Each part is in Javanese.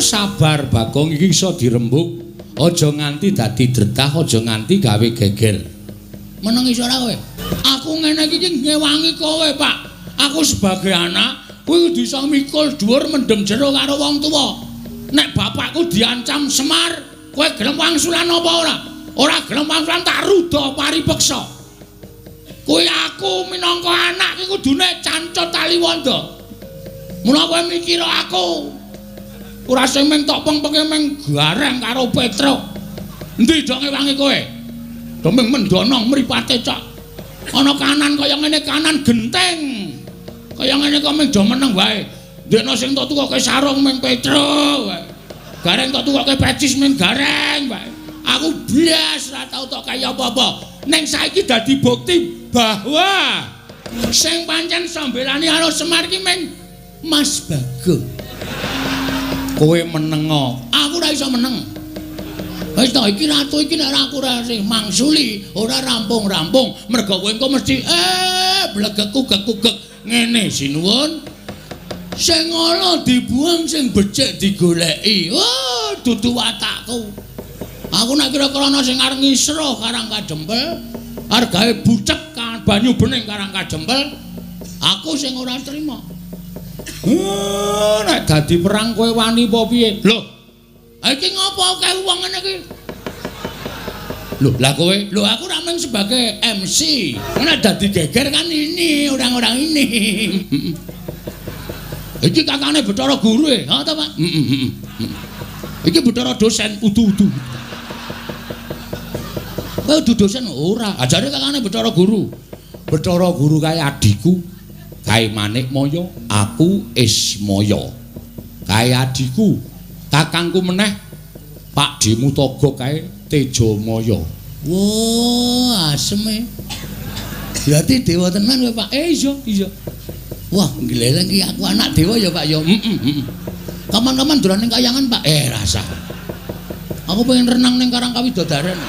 Sabar Bagong, iki iso dirembug. Aja nganti dadi dretah, aja nganti gawe geger. Meneng iso ora kowe? Aku ngene iki ngewangi kowe, Pak. Aku sebagai anak kuwi kudu iso mikul dhuwur mendem jero karo wong tuwa. Nek bapakku diancam Semar, kowe gelem wangsulan apa ora? Ora gelem wangsulan tak ruda paripeksa. Kuwi aku minangka anak iki kudune cancut taliwonda. Mula kowe mikir aku ora sing mung tok pengpenge mung gareng karo Petruk. Endi do ngewangi kowe? Do mung mendonong mripate cok. Ana kanan kaya ngene kanan genteng. Kaya ngene kok mung do meneng wae. Ndekno sing tok tukoke sarung mung Petruk wae. Gareng tok tukoke pecis mung gareng wae. Aku blas ora tau tok kaya apa-apa. Ning saiki dadi bukti bahwa sing pancen sambelani karo Semar ki mung Mas Bagong. Kowe menengo, aku ora iso meneng. Wis to iki ratu iki nek aku ora sing mangsuli, ora rampung-rampung. Mergo kowe engko mesti blegek-kugek-kugek ngene sinuwun. Sing ala dibuang, sing becik digoleki. Oh, dudu watakku. Aku nek kira-kira ana sing arep ngisruh Karang Kadempel, arep gawe bucek banyu bening Karang Kadempel, aku sing ora trima. Nek dadi perang kowe wani apa piye? Lho, iki ngopo akeh wong ngene iki? Lho, lah kowe? Lho, aku ra mung sebagai MC. Nek dadi geger kan ini orang-orang ini. Iki kakane Bathara Guru e, ha ta, Pak? Heeh. Iki Bathara dosen udu-udu. Kowe udu dosen ora? Ajare kakane Bathara Guru. Bathara Guru kae adhiku. Kae Manikmaya, aku Ismaya. Kae adhiku, kakangku meneh Pak Dimutaga kae Tejamaya. Wah, aseme. Berarti dewa tenan kowe, Pak. Iya, iya. Wah, ngleleng iki aku anak dewa ya, Pak ya. Heeh, heeh. Kapan-kapan dolan ning kayangan, Pak. Rasa. Aku pengen renang ning Karang Kawidodaren.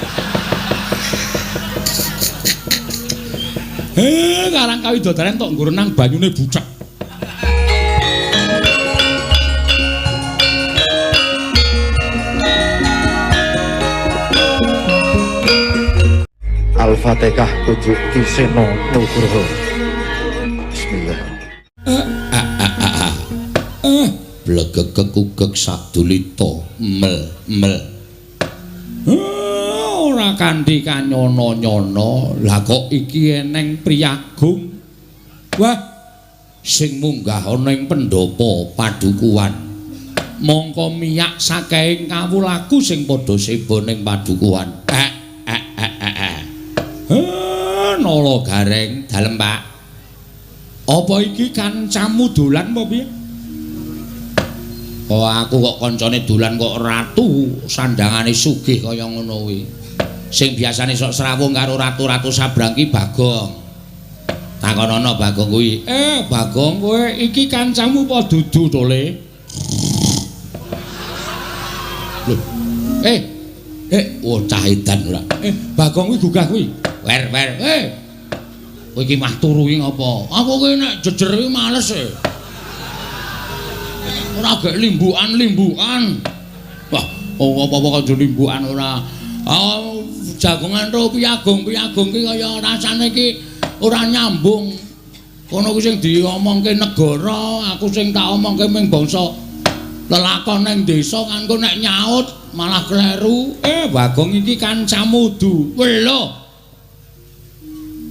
Karang Kawidodaren tok nggo renang banyune bucek. Al-Fatihah tujuk Ki Seno Nugroho. Bismillah. Blegek-kugek sadulita mel mel. Ora kanthi kanyono-nyono. Lah kok iki eneng priyagung. Wah, sing munggah ana ing pendhapa padukuhan. Mongko miyak saking kawulaku sing padha seba ning padukuhan. Nala Gareng, dalem Pak. Apa iki kancamu dolan apa piye? Oh, aku kok kancane dolan kok ratu sandangane sugih kaya ngono kuwi. Sing biasane sok srawung karo ratu-ratu sabrang ki Bagong. Takonono Bagong kuwi. Bagong kowe iki kancamu apa dudu to, Le? Lho. Oh cah edan ora. Bagong kuwi gugah kuwi. Wer wer. Kowe iki mah turu iki ngapa? Aku ki nek jejer iki males e. Ora gek limbukan-limbukan. Wah, apa-apa kok limbukan ora. Oh, jagongan ro piyagung-piyagung ki kaya rasane ki ora nyambung. Kono kuwi sing diomongke negara, aku sing tak omongke ming bangsa lelakon ning desa kan engko nek nyaut malah kleru. Bagong iki kancamu du. Lho.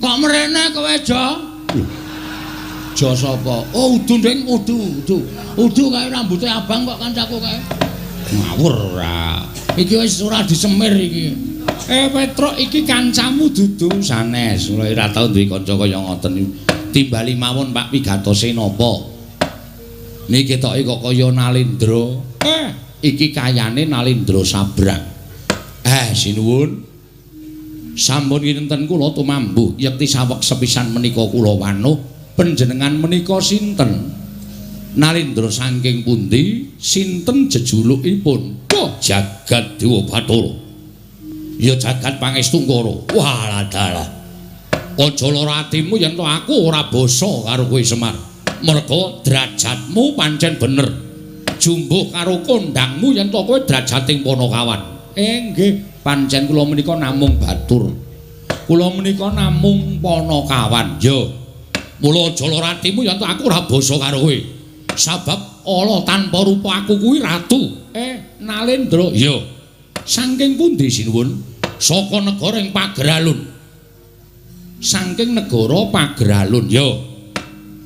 Kok mrene kowe, Jo? Jo sapa? Oh, udu nding, udu, udu. Udu kae rambute abang kok kancaku kae. Ngawur ora. Iki wis ora disemir iki. Petruk iki kancamu dudu sanes. Ora tau duwe kanca kaya ngoten niku. Timbali mawon Pak pigatose napa? Niki ketoke kok kaya Nalendra. Iki kayane Nalendra Sabrang. Sinuwun. Sampun kinten kula tumambuh yekti saweg sepisan menika kula wanuh panjenengan menika sinten? Nalendra saking pundi? Sinten jejulukipun? Oh, Jagat Dewa Bathara. Ya jagat pangestungkara. Walah dalah. Aja lara atimu yen to aku ora basa karo kowe Semar. Merga derajatmu pancen bener. jumbuh karo kondangmu yen to kowe drajating Panakawan. Nggih, pancen kula menika namung batur. Kula menika namung Panakawan. Ya. Mula aja lara atimu yen to aku ora basa karo kowe. Sabab ala tanpa rupa aku kuwi ratu. Nalendra. Ya. Saking pundi sinuwun? Saka negara ing Pageralun. Saking negara Pageralun. Ya.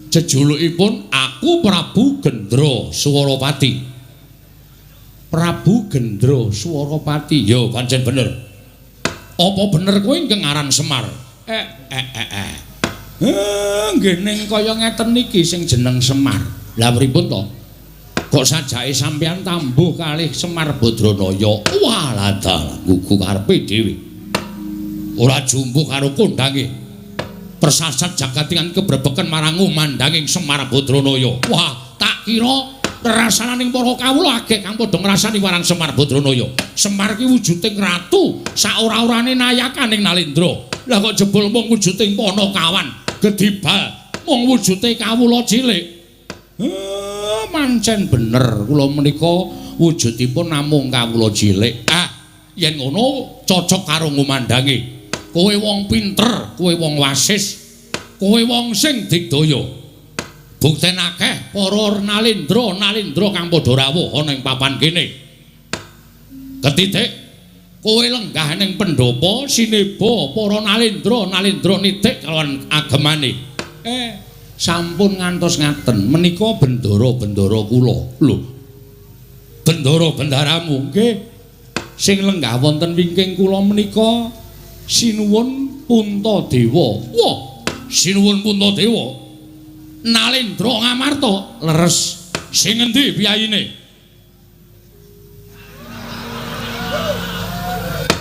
Jejulukipun aku Prabu Gendra Swarapati. Prabu Gendra Swarapati. Ya, pancen bener. Apa bener kowe ingkang aran Semar? Nggih ning kaya ngeten iki sing jeneng Semar. Lah pripun to? Kok sajake sampeyan tambuh kalih Semar Badranaya? Wah, dalah gugu karepe dhewe. Ora jumbuh karo kondange. Persasat jagatingan kebrebeken marang ngumandanging Semar Badranaya. Wah, tak kira rasananing para kawula agek kang padha ngrasani marang Semar Badranaya. Semar ki wujuding ratu, saora-orane nayakaning Nalendra. Lah kok jebul mung wujuding Panakawan, gedibal mung wujude kawula cilik. Mancen bener kula menika wujudipun namung kawula cilik. Ah, yen ngono cocok karo ngumandange. Kowe wong pinter, kowe wong wasis, kowe wong sing digdaya. Bukten akeh para nalendra-nalendra kang padha rawuh ana ing papan kene. Ketitik kowe lenggah ning pendhapa sineba para nalendra-nalendra nitik kalawan agemane. Sampun ngantos ngaten menika bendara-bendara kula. Lho. Bendara-bendaramu nggih. Sing lenggah wonten wingking kula menika Sinuwun Puntadewa. Wah, Sinuwun Puntadewa. Nalendra Ngamarta leres. Sing endi piyayine?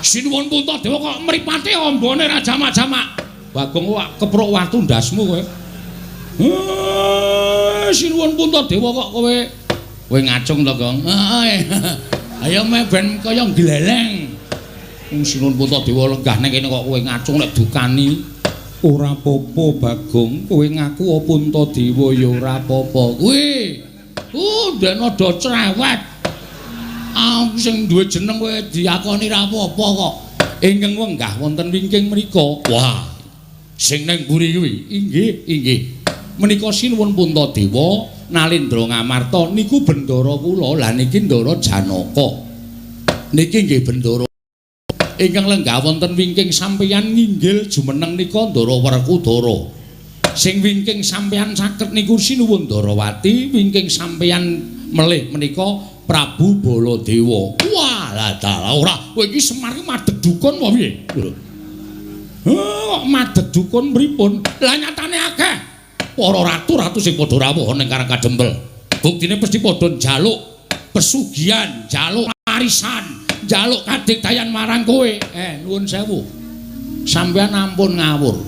Sinuwun Puntadewa kok mripate ambane ra jamak-jamak. Bagong wak keprok watu ndasmu kowe. Sinuwun Puntadewa kok kowe ngacung to, Gong? Heeh. Ayo meh ben kaya gleleng. Wong Sinuwun Puntadewa lenggah ning kene kok kowe ngacung nek dukani. Ora apa-apa, Bagong. Kowe ngaku Puntadewa ya ora apa-apa. Kuwi. Ndekne do cerewet. Aku sing duwe jeneng kowe diakoni ra apa-apa kok. Ingkang wenggah wonten wingking mriku. Wah. Sing ning mburi kuwi. Inggih, inggih. Menika Sinuwun Puntadewa Nalendra Ngamarta niku bendara kula. Lah niki Ndara Janaka. Niki nggih bendara ingkang lenggah wonten wingking sampeyan nginggil jumeneng nika Ndara Werkudara. Sing wingking sampeyan caket niku Sinuwun Ndarawati, wingking sampeyan melih menika Prabu Baladewa. Wah, lah dalah ora. Kowe iki Semar iki madheg dukun apa piye? Lho. Kok madheg dukun pripun? Lah nyatane akeh para ratu-ratu sing padha rawuh ning Karang Kadempel. Buktine mesti padha njaluk pesugihan, njaluk warisan, njaluk kadigdayan marang kowe. Nuwun sewu. Sampeyan ampun ngawur.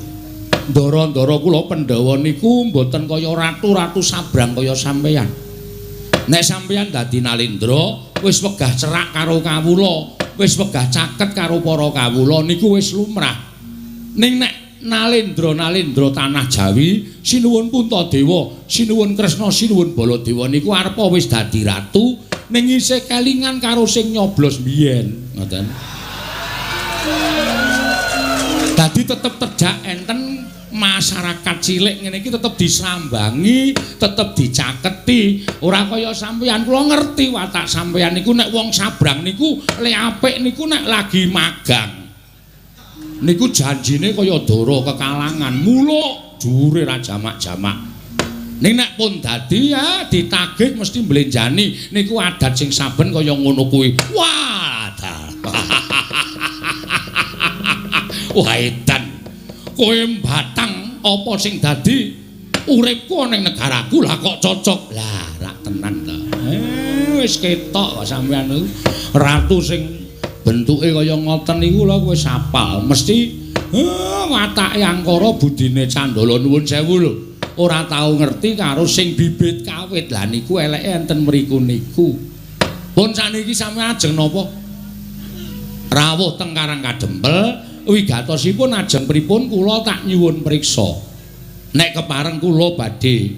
Ndara-ndara kula Pandhawa niku mboten kaya ratu-ratu sabrang kaya sampeyan. Nek sampeyan dadi Nalendra, wis wegah cerak karo kawula, wis wegah caket karo para kawula niku wis lumrah. Ning nek Nalendra-nalendra tanah Jawi, Sinuwun Puntadewa, Sinuwun Kresna, Sinuwun Baladewa niku arepa wis dadi ratu ning isih kelingan karo sing nyoblos biyen, ngoten. Dadi tetep terjak enten masyarakat cilik ngene iki tetep disambangi, tetep dicaketi. Ora kaya sampeyan, kula ngerti watak sampeyan niku nek wong sabrang niku le apik niku nek lagi magang. Niku janjine kaya dara kekalangan, muluk dhuwure ra jamak-jamak. Ning nek pun dadi ya ditagih mesti mblenjani. Niku adat sing saben kaya ngono kuwi. Wah, wah edan. Kowe mbatang apa sing dadi uripku ning negaraku lah kok cocok. Lah, rak tenan to. Wis ketok kok sampeyan niku ratu sing bentuke kaya ngoten niku lho kowe apal. Mesti watake angkara budine candala nuwun sewu lho. Ora tau ngerti karo sing bibit kawit. Lah niku eleke enten mriku niku. Pun saniki sampeyan ajeng napa? Rawuh teng Karang Kadempel wigatosipun ajeng pripun kula tak nyuwun priksa. Nek kepareng kula badhe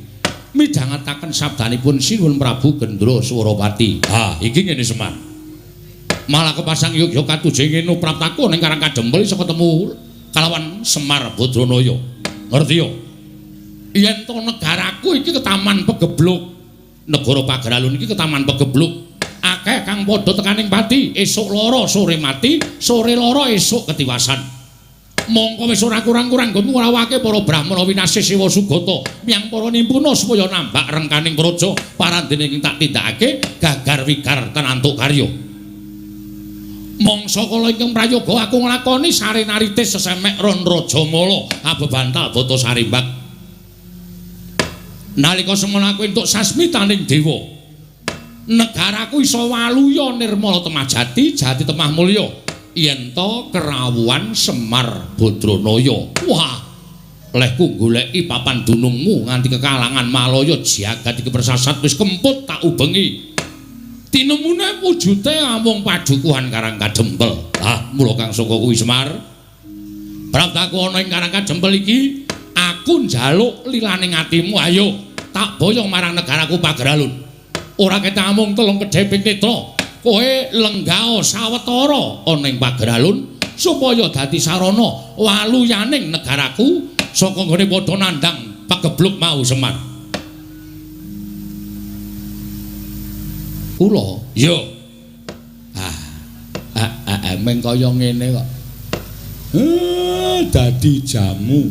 Midhangetaken sabdanipun Sinuwun Prabu Gendra Swarapati. Ha, iki ngene Semar. Malah kepasang yogya katuje ngene praptaku ning Karang Kadempel iso ketemu kalawan Semar Badranaya. Ngerti ya? Yen to negaraku iki ketaman pegebluk. Negara Pageralun iki ketaman pegebluk. Akeh kang padha tekaning pati, esuk lara sore mati, sore lara esuk ketiwasan. Mongko wis ora kurang-kurang nggonmu ngrawake para brahmana winasih Siwa Sugata miyang para nimpuna supaya nambak rengkaning praja parandene ing tak tindakake gagar wigar tenantuk karya. Mangsa kala ingkang prayoga aku nglakoni sarenaritis sesemek ron Rajamala abebantal bata sarimbak. Nalika semono aku entuk sasmitaning dewa. Negaraku iso waluya nirmala temah jati, jati temah mulya. Yen to kerawuhan Semar Badranaya. Wah, lehku goleki papan dunungmu nganti kekalangan Malaya jagat iki persasat wis kemput tak ubengi. Tinemune wujute amung padukuhan Karang Kadempel. Ah, mula kang saka kuwi Semar. Praptaku ana ing Karang Kadempel iki, aku njaluk lilaning atimu, ayo tak boyong marang negaraku Pageralun. Ora ketak amung telung kedheping netra. Kowe lenggao sawetara ana ing Pageralun supaya dadi sarana waluyaning negaraku saka nggone padha nandhang pagebluk mau Semar. Kula ya. Ah, meng kaya ngene kok. Dadi jamu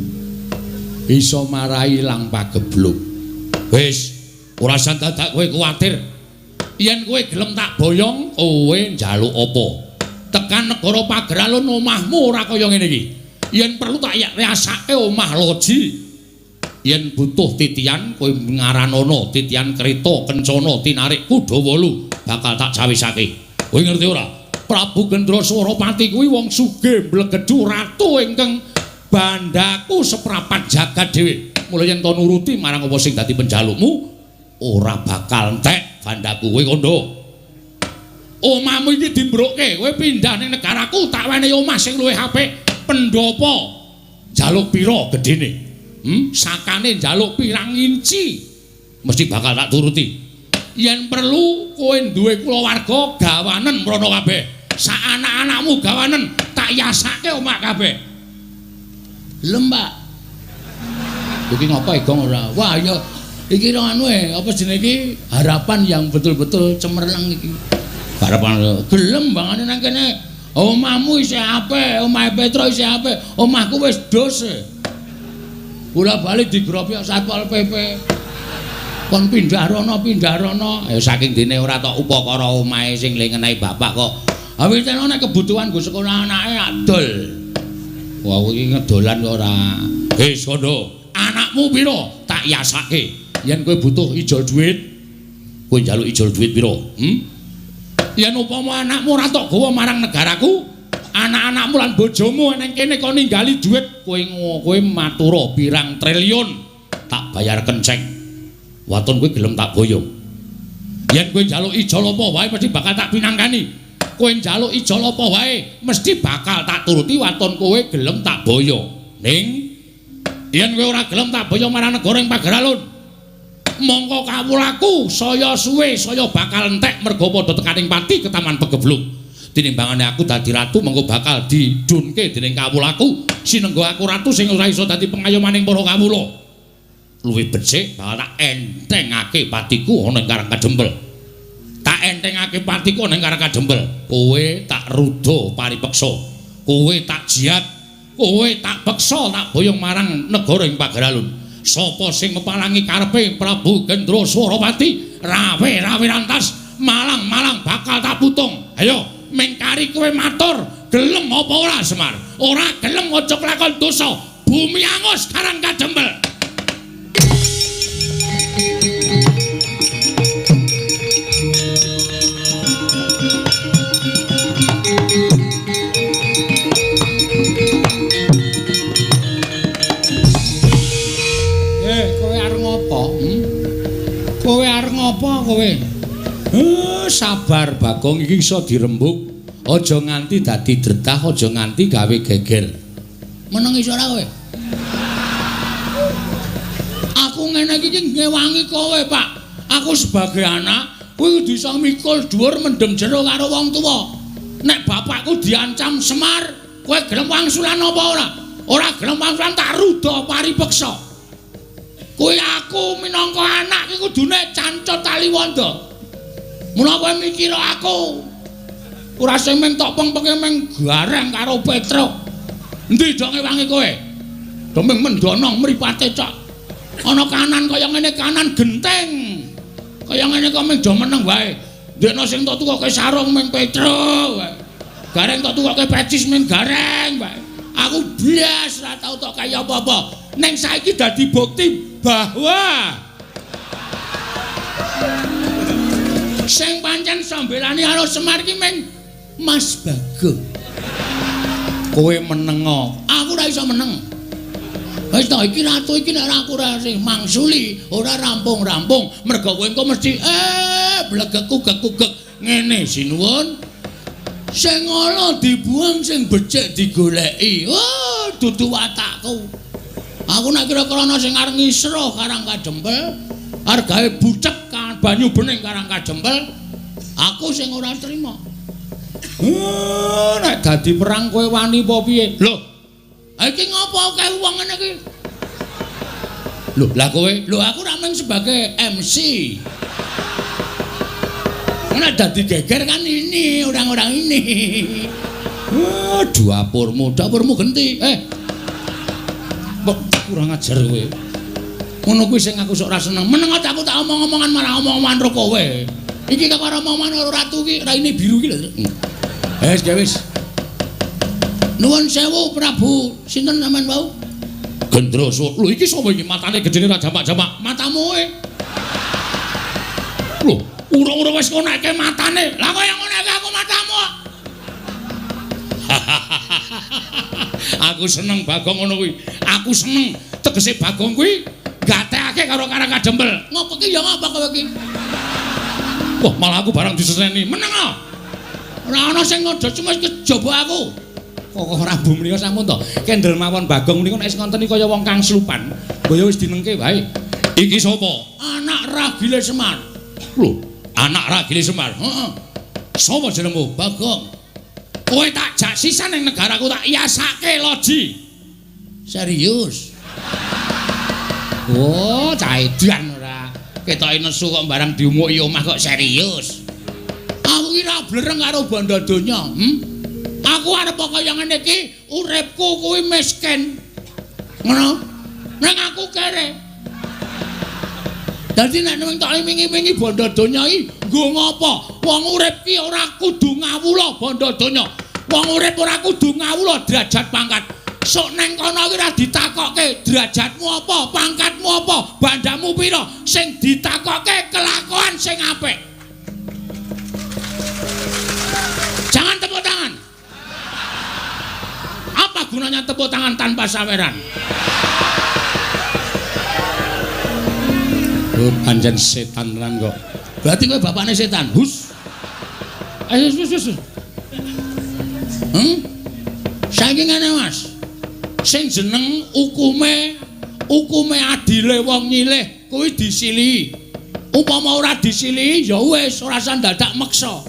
iso marai ilang pagebluk. Wis, ora usah dadak kowe kuwatir. Yen kowe gelem tak boyong, kowe njaluk apa? Tekan negara Pageralun omahmu ora kaya ngene iki. Yen perlu tak riasake omah loji. Yen butuh titian kowe ngaranana titian kereta kencana tinarik kuda wolu bakal tak cawisake. Kowe ngerti ora? Prabu Gendra Swarapati kuwi wong sugih mblegedhu ratu ingkang bandaku seprapat jagat dhewe. Mula yen to nuruti marang apa sing dadi penjalukmu ora bakal entek bandaku. Kowe kandha. Omahmu iki dimbrukke, kowe pindah ning negaraku tak wenehi omah sing luwih apik. Pendopo njaluk pira gedene? Sakane njaluk pirang inci mesti bakal tak turuti. Yen perlu kowe duwe kulawarga gawanen mrono kabeh. Sak anak-anakmu gawanen tak yasake omah kabeh. Lho, Mbak. Iki ngapa Igong ora? Wah, ya iki anu apa jenenge iki harapan yang betul-betul cemerlang iki. Harapan gelem bangane nang kene. Omahmu isih apik, omahe Petro isih apik, omahku wis dos. Bola bali digrobok Satpol PP. Kon pindah rono, pindah rono. Ya saking dene ora tok upakara omahe sing le ngenehi bapak kok. Ha wis nek kebutuhan nggo sekolah anake adol. Wah, iki ngedolan kok ora. Wis kono, anakmu pira? Tak yasake. Yen kowe butuh ijol duit, kowe njaluk ijol duit pira? Yen upama anakmu ora tok gawa marang negaraku, anak-anakmu lan bojomu nang kene kon ninggali duit, kowe matura pirang triliun tak bayar kenceng. Waton kowe gelem tak boyong. Yen kowe njaluk ijol apa wae mesti bakal tak pinangkani. Kowe njaluk ijol apa wae mesti bakal tak turuti waton kowe gelem tak boyong. Ning yen kowe ora gelem tak boyong marang negara ing Pageralun, mongko kawulaku saya suwe saya bakal entek merga padha tekaning pati ketaman pegebluk. Tinimbangane aku dadi ratu mengko bakal didunke dening kawulaku. Sinengga aku ratu sing ora iso dadi pengayomaning para kawula. Luwih becik bakal tak entengake patiku ana ing Karang Kadempel. Tak entengake patiku ana ing Karang Kadempel. Kowe tak ruda paripeksa. Kowe tak jiat. Kowe tak peksa tak boyong marang negara ing Pageralun. Sapa sing mepalangi karepe Prabu Gendra Swarapati, rawe-rawe rantas, malang-malang bakal tak putung. Ayo, mengkari kowe matur, gelem apa ora Semar? Ora gelem aja kelakon dosa. Bumi angus Karang Kadempel. Kowe arep ngopo kowe? Sabar Bagong iki iso dirembug. Aja nganti dadi dretah, aja nganti gawe geger. Meneng iso ora kowe? Aku Aku ngene iki ngewangi kowe, Pak. Aku sebagai anak kuwi kudu iso mikul dhuwur mendem jero karo wong tuwa. Nek bapakku diancam Semar, kowe gelem wangsulan apa ora? Ora gelem wangsulan tak ruda paripeksa. Kuwi aku minangka anak iki kudune cancut taliwonda. Mula kowe mikir aku ora sing mung tok pengpenge mung gareng karo Petruk. Endi do ngewangi kowe? Do mung mendonong mripate cok. Ana kanan kaya ngene kanan genteng. Kaya ngene kok mung do meneng wae. Ndekno sing tok tukoke sarung mung Petruk wae. Gareng tok tukoke pecis mung gareng wae. Aku blas ora tau tok kaya apa-apa. Ning saiki dadi bukti bahwa sing pancen sambelani karo Semar ki mung Mas Bagong. Kowe menengo, aku ora iso meneng. Wis to iki ratu iki nek aku ora sing mangsuli, ora rampung-rampung. Mergo kowe engko mesti blegek-kugek-kugek ngene sinuwun. Sing ala dibuang, sing becik digoleki. Oh, dudu watakku. Aku nek kira-kira ana sing arep ngisruh Karang Kadempel, arep gawe bucek banyu bening Karang Kadempel, aku sing ora trima. Nek dadi perang kowe wani apa piye? Lho, iki ngopo akeh wong ngene iki? Lho, lah kowe? Lho, aku ra mung sebagai MC. Nek dadi geger kan ini orang-orang ini. Dapurmu, dapurmu genti. Kurang ajar kowe. Ngono kuwi sing aku sok ora seneng. Meneng aja aku tak omong-omongan malah omong-omongan ro kowe. Iki kok ora omongan karo ratu iki, raine biru iki lho. Wis, wis. Nuwun sewu Prabu, sinten sampean wau? Gendroso. Lho iki sapa iki matane gedene ra jamak-jamak? Matamu e. Lho, urung-urung wis ngonekke matane. Lah kaya ngonekke aku matamu. Aku seneng Bagong ngono kuwi. Aku seneng tegese Bagong kuwi gatekake karo Karang Kadempel. Ngopo ki ya ngapa kowe iki? Wah, malah aku barang diseneni. Meneng ah. Ora ana sing ngodo cuma kejaba aku. Kok ora mbuh menika sampun to. Kendel mawon Bagong menika nek wis ngonteni kaya wong kang slupan. Mbaya wis dinengke wae. Iki sapa? Anak Ragile Semar. Lho, anak Ragile Semar. Heeh. Sapa jenengmu? Bagong. Kowe tak jak sisan ning negaraku tak yasake loji. Serius? Oh, cah edan ora. Ketoke nesu kok barang diumuki omah kok serius. Aku ki ra blereng karo bondo donya, Aku arep kaya ngene iki, uripku kuwi miskin. Ngono? Ning aku kere. Dadi nek ning tok wingi-wingi bondo donya iki nggo ngopo? Wong urip ki ora kudu ngawula bondo donya. Wong urip ora kudu ngawula derajat pangkat. Sok neng kono ki ora ditakokke derajatmu apa, pangkatmu apa, bandamu pira. Sing ditakokke kelakuan sing apik. Jangan tepuk tangan. Apa gunanya tepuk tangan tanpa saweran? Oh, pancen setan tenan kok. Berarti kowe bapakne setan. Hus. Ayo wis wis. Saiki ngene, Mas. Sing jeneng hukume adile wong nyilih kuwi disilihi. Upama ora disilihi ya wis ora usah dadak meksa.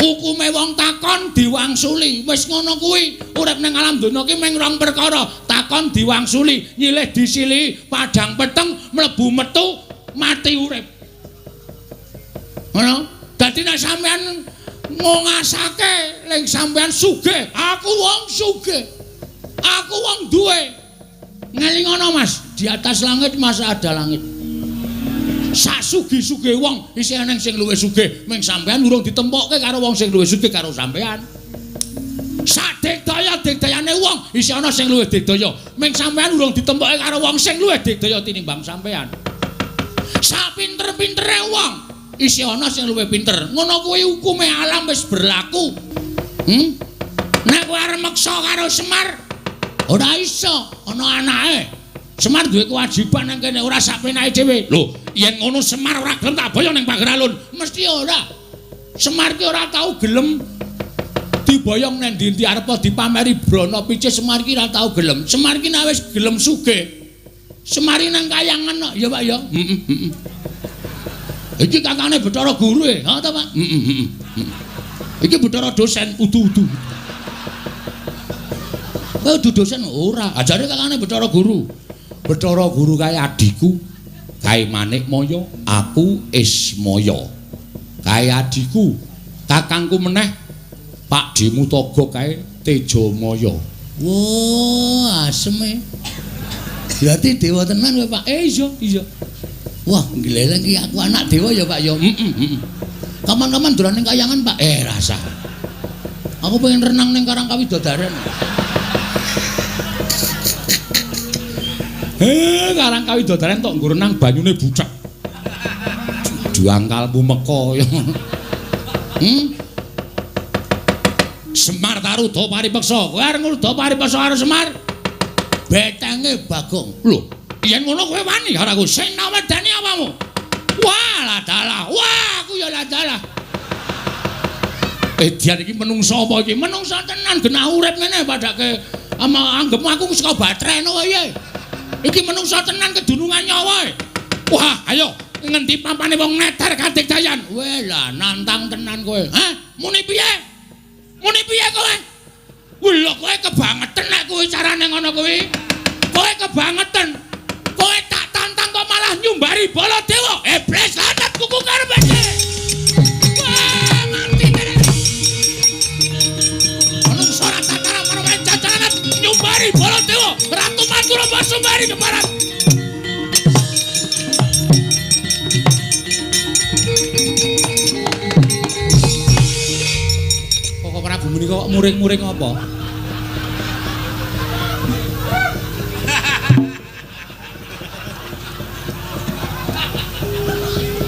Hukume wong takon diwangsuli. Wis ngono kuwi. Urip ning alam donya ki mung rong perkara, takon diwangsuli, nyilih disilihi, padhang peteng mlebu metu mati urip. Ngono. Dadi nek sampean ngongasake ling sampean sugih, aku wong sugih. Aku wong duwe. Ngelingono Mas, di atas langit masa ada langit. Sak sugih-sugih wong isih eneng sing luwih sugih, ming sampean urung ditempokke karo wong sing luwih sugih karo sampean. Sak digdaya-digdayane wong isih ana sing luwih digdaya, ming sampean urung ditempokke karo wong sing luwih digdaya tinimbang sampean. Sak pinter-pintere wong isih ana sing luwih pinter. Ngono kuwi hukume alam wis berlaku. Nek kowe arep meksa karo Semar ora iso, ana anake. Semar duwe kewajiban nang kene ora sak penake dhewe. Lho, yen ngono Semar ora gelem tak boyong ning pager alun. Mesti ora. Semar ki ora tau gelem diboyong nang ndi-ndi arep dipameri brana picis Semar ki ora tau gelem. Semar ki nek wis gelem sugih, Semari nang kayangan kok, ya Pak ya. Heeh, heeh. Iki kakane Bathara Guru e, ha ta Pak? Heeh, heeh. Iki Bathara dosen udu-udu. Kowe udu dosen ora? Ajare kakane Bathara Guru. Bathara Guru kae adhiku, kae Manikmaya, aku Ismaya. Kae adhiku, kakangku meneh Pak Dimutaga kae Tejamaya. Wah, aseme. Berarti dewa tenan kowe, Pak. Iya, iya. Wah, ngleleng iki aku anak dewa ya, Pak ya. Heeh, heeh. Kapan-kapan dolan ning kayangan, Pak. Rasa. Aku pengen renang ning Karang Kawidodaren. Karang Kawidodaren tok nggo renang banyune bucek. Juangkalmu meka ya. Semar Taruda paripeksa. Kowe arep ngruda paripeksa karo Semar? Betenge Bagong. Lho, yen ngono kowe wani karo aku. Sing nawedani apamu? Wah, ladalah. Wah, aku ya ladalah. Edian iki menungsa apa iki? Menungsa tenan genah urip ngene padake ama anggepmu aku saka batreno wae. Iki menungsa tenan kedunungan nyawa. Wah, ayo ngendi pampane wong neter kadigdayan? Weh lah, nantang tenan kowe. Hah? Muni piye? Muni piye kowe? Lho kowe kebangetan nek kuwi carane ngono kuwi. Kowe kebangetan. Kowe tak tantang kok malah nyumbari Baladewa. Iblis lanat kuku karepe. Wah, mati kene. Manungsa ora tataran marang cacaran nyumbari Baladewa. Ratu Madura mbok sumbari keparat. Kok Prabu menika kok muring-muring apa?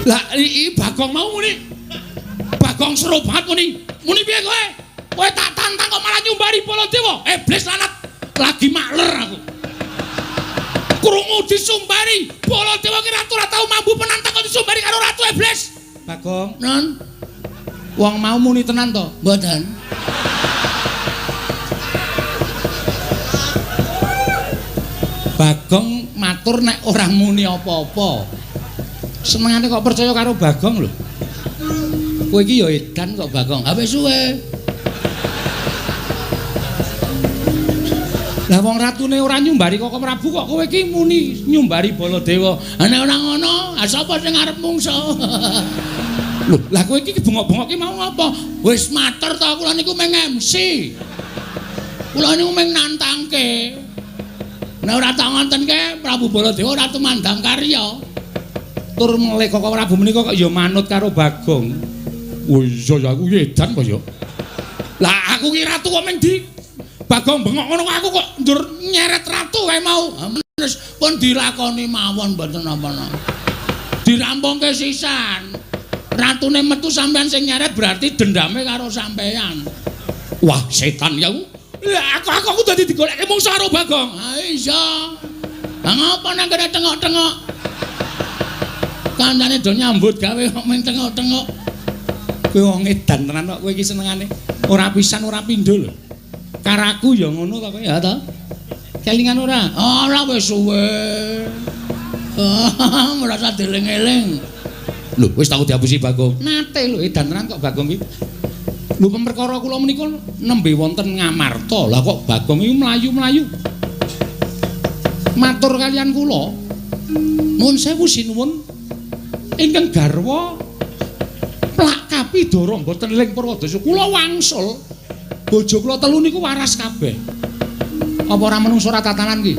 Lah iki Bagong mau muni. Bagong seru banget muni. Muni piye kowe? Kowe tak tantang kok malah nyumbari Baladewa. Iblis lanat lagi makler aku. Krungu disumbari Baladewa ki ratu ora tau mambu penantang kok disumbari karo ratu iblis. Bagong, non. Wong mau muni tenan to? Mboten. Bagong matur nek ora muni apa-apa. Senengane kok percaya karo Bagong lho. Kowe iki ya edan kok Bagong. Ha wis suwe. Lah wong ratune ora nyumbari Koko Prabu kok kowe iki muni nyumbari Baladewa. Ha nek ora ngono, ha sapa sing arep mungsa? Lho, lah kowe iki bengok-bengok ki mau ngapa? Wis matur ta kula niku mung MC. Kula niku mung nantangke. Nek ora tak ngontenke Prabu Baladewa ora tumandang karya. Tur melih Koko Prabu menika kok ya manut karo Bagong. Oh iya ya aku edan kok ya. Lah aku ki ratu kok mung di Bagong bengok ngono aku kok ndur nyeret ratu kae mau. Wis pun dilakoni mawon mboten napa-napa. Dirampungke sisan. Ratune metu sampean sing nyeret berarti dendame karo sampean. Wah, setan ya aku. Lah aku dadi digolekke mungsa karo Bagong. Ha iya. Lah ngapa nang kene tengok-tengok? Kancane do nyambut gawe kok men tengok-tengok. Kowe wong edan tenan kok kowe iki senengane. Ora pisan ora pindho lho. Karaku ya ngono ta kowe ya ta? Kelingan ora? Ora wis suwe. Merasa dieling-eling. Lho, wis tau diapusi Bagong. Nate lho edan tenan kok Bagong iki. Lho perkara kula menika nembe wonten Ngamarta. Lah kok Bagong iki mlayu-mlayu. Matur kalian kula. Nuwun sewu sinuwun. Ingkang garwa plak kapidara mboten ling Purwadasa. Kula wangsul. Bojo kula telu niku waras kabeh. Apa ora menungso ora tatanan ki?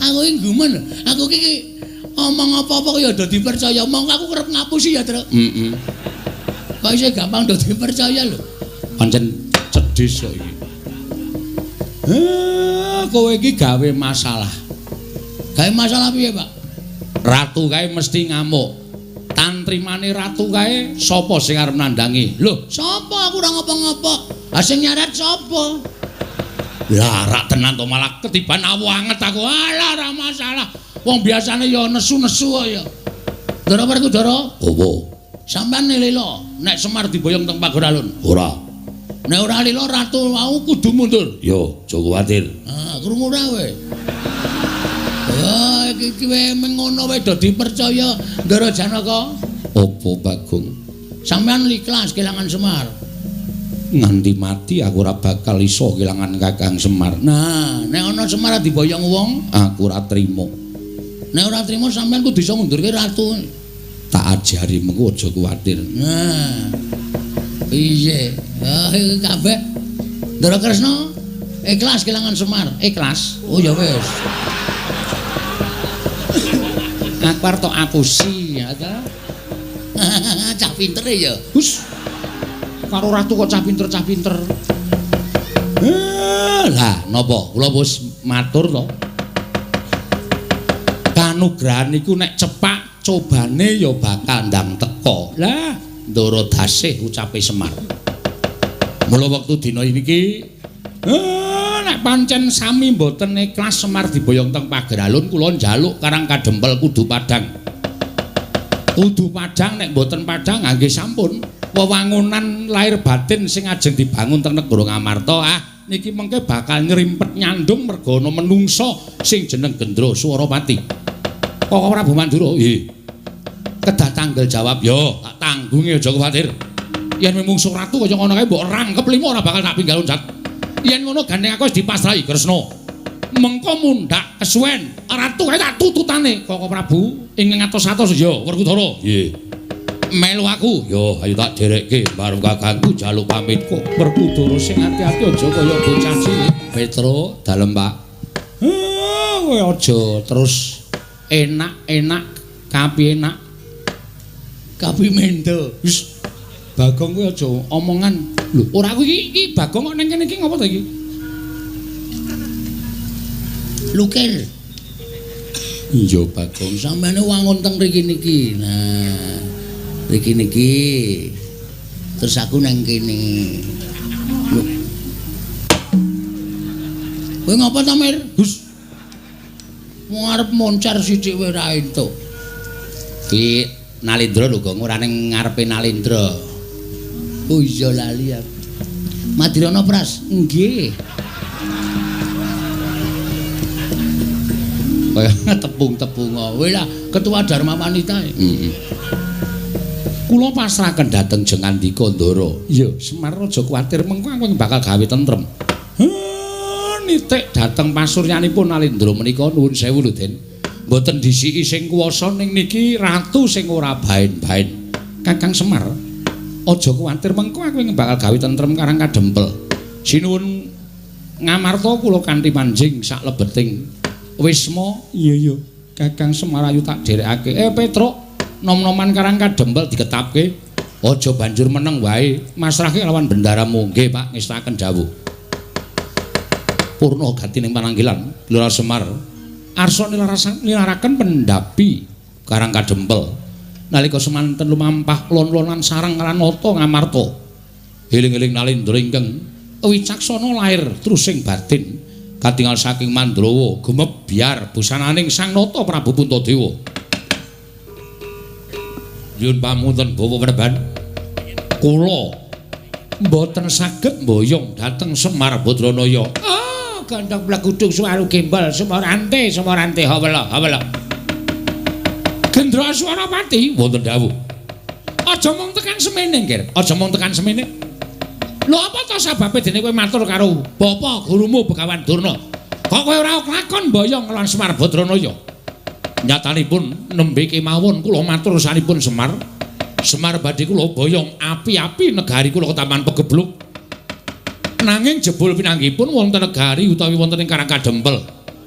Aku iki gumun. Aku iki omong apa-apa ya do dipercaya. Mongko aku kerep ngapusi ya, Truk. Heeh. Kok isih gampang do dipercaya lho. Pancen cedhis kok iki. Kowe iki gawe masalah. Gawe masalah piye, Pak? Ratu kae mesti ngamuk. Tantrimane ratu kae sapa sing arep nandhangi? Lho, sapa? Aku ora ngopo-ngopo. Lah sing nyaret sapa? Lah rak tenan to malah ketiban awu anget aku. Alah ora masalah. Wong biasane ya nesu-nesu kok ya. Ndara Werkudara? Opo? Sampeyan lelo nek Semar diboyong teng Pageralun? Ora. Nek ora lila ratu wau kudu mundur. Yo, aja kuwatir. Ah, krungu ora kowe? Oh, iki kowe mengono wae do dipercaya Ndara Janaka. Apa Bagong? Sampeyan ikhlas kelangan Semar. Nganti mati aku ora bakal iso kelangan Kakang Semar. Nah, nek ana Semar diboyong wong, aku ora trima. Nek ora trima sampeyan kudu iso ngundurke ratu. Tak ajari mengko aja kuwatir. Nah. Piye? Ah, kabeh. Ndara Kresna ikhlas kelangan Semar. Ikhlas. Oh ya wis. Aku arep tok apusi ya ta. Cah pinter ya. Hus. Karo ratu kok cah pinter-cah pinter. Lah napa? Kula wis matur to. Kanugrahan niku nek cepak cobane ya bakal ndang teka. Lah, Ndara dasih ucape Semar. Mula wektu dina iki nek pancen sami mboten ikhlas Semar diboyong teng Pageralun kula njaluk Karang Kadempel kudu padhang. Kudu padhang nek mboten padhang nggih sampun. Wewangunan lahir batin sing ajeng dibangun teng negara Ngamarta ah niki mengke bakal nyrimpet nyandung merga ana menungsa sing jeneng Gendra Swarapati. Koko Prabu Mandura, nggih. Kedah tanggel jawab, yo tak tanggungi aja kuwatir. Yen mungsuh ratu kaya ngono kae mbok rangkep lima ora bakal tak pinggal loncat. Yen ngono gandeng aku wis dipasrahi Kresna. Mengko mundhak kesuwen, ratu kae tak tututane Koko Prabu ing ngatos-atos ya Werkudara. Nggih. Melu aku, yo ayo tak derekke marang kakangku jaluk pamit kok Werkudara sing ati-ati aja kaya bocah cilik. Petro, dalem Pak. Kowe aja terus enak-enak kapi enak kapi mendo. Wis Bagong kowe aja omongan. Lho, ora aku iki Bagong kok nang kene iki ngopo to iki? Lukir. Iya Bagong, sampeyan wangun teng mriki niki. Nah, mriki niki. Terus aku nang kene. Lho. Kowe ngopo ta, Mir? Gus. Wong arep moncer sithik wae ora entuk. Ki Nalindra lho, Gong, ora ning ngarepe Nalindra. Oh iya lali aku. Madirana Pras? Nggih. Kaya tepung-tepung. Kowe lah ketua Dharma Wanita. Heeh. Kula pasrahaken dhateng Jengandika Ndara. Iya, Semar aja kuwatir mengko aku bakal gawe tentrem. Nitik dhateng pasuryanipun Nalindra menika nuwun sewu lho, Den. Mboten disiki sing kuwasa ning niki ratu sing ora baen-baen. Kakang Semar, aja kuwatir mengko aku bakal gawe tentrem Karang Kadempel. Sinuwun Ngamarta kula kanthi manjing sak lebeting wisma. Iya iya, Kakang Semar ayu tak dherekake. Petruk, nom-noman Karang Kadempel diketapke. Aja banjur meneng wae, masrahke lawan bendaramu. Nggih, Pak, ngestaken dawuh. Purna gatining pananggilan Lurah Semar arsa nilaraken pendhapi Karang Kadempel nalika semanten lumampah lon-lonan sareng Ranata Ngamarta. Eling-eling Nalindra ingkang wicaksana lair trusing batin katingal saking Mandrawa gumebyar busananing Sang Nata Prabu Puntadewa. Nyuwun pamunten Bapak Preban, kula mboten saged mboyong dhateng Semar Badranaya. Gandhong blegudung suwaru gembel sumorante sumorante hawela hawela. Gendra Swarapati wonten dawuh. Aja mung tekan semene, Ngger. Aja mung tekan semene. Lho apa to sababe dene kowe matur karo bapa gurumu Begawan Durna? Kok kowe ora kelakon mboyong lawan Semar Badranaya? Nyatanipun nembe kemawon kula matur sanipun Semar. Semar badhe kula boyong api-api negari kula ketaman pegebluk. Nanging jebul pinanggihipun wonten negari utawi wonten ing Karang Kadempel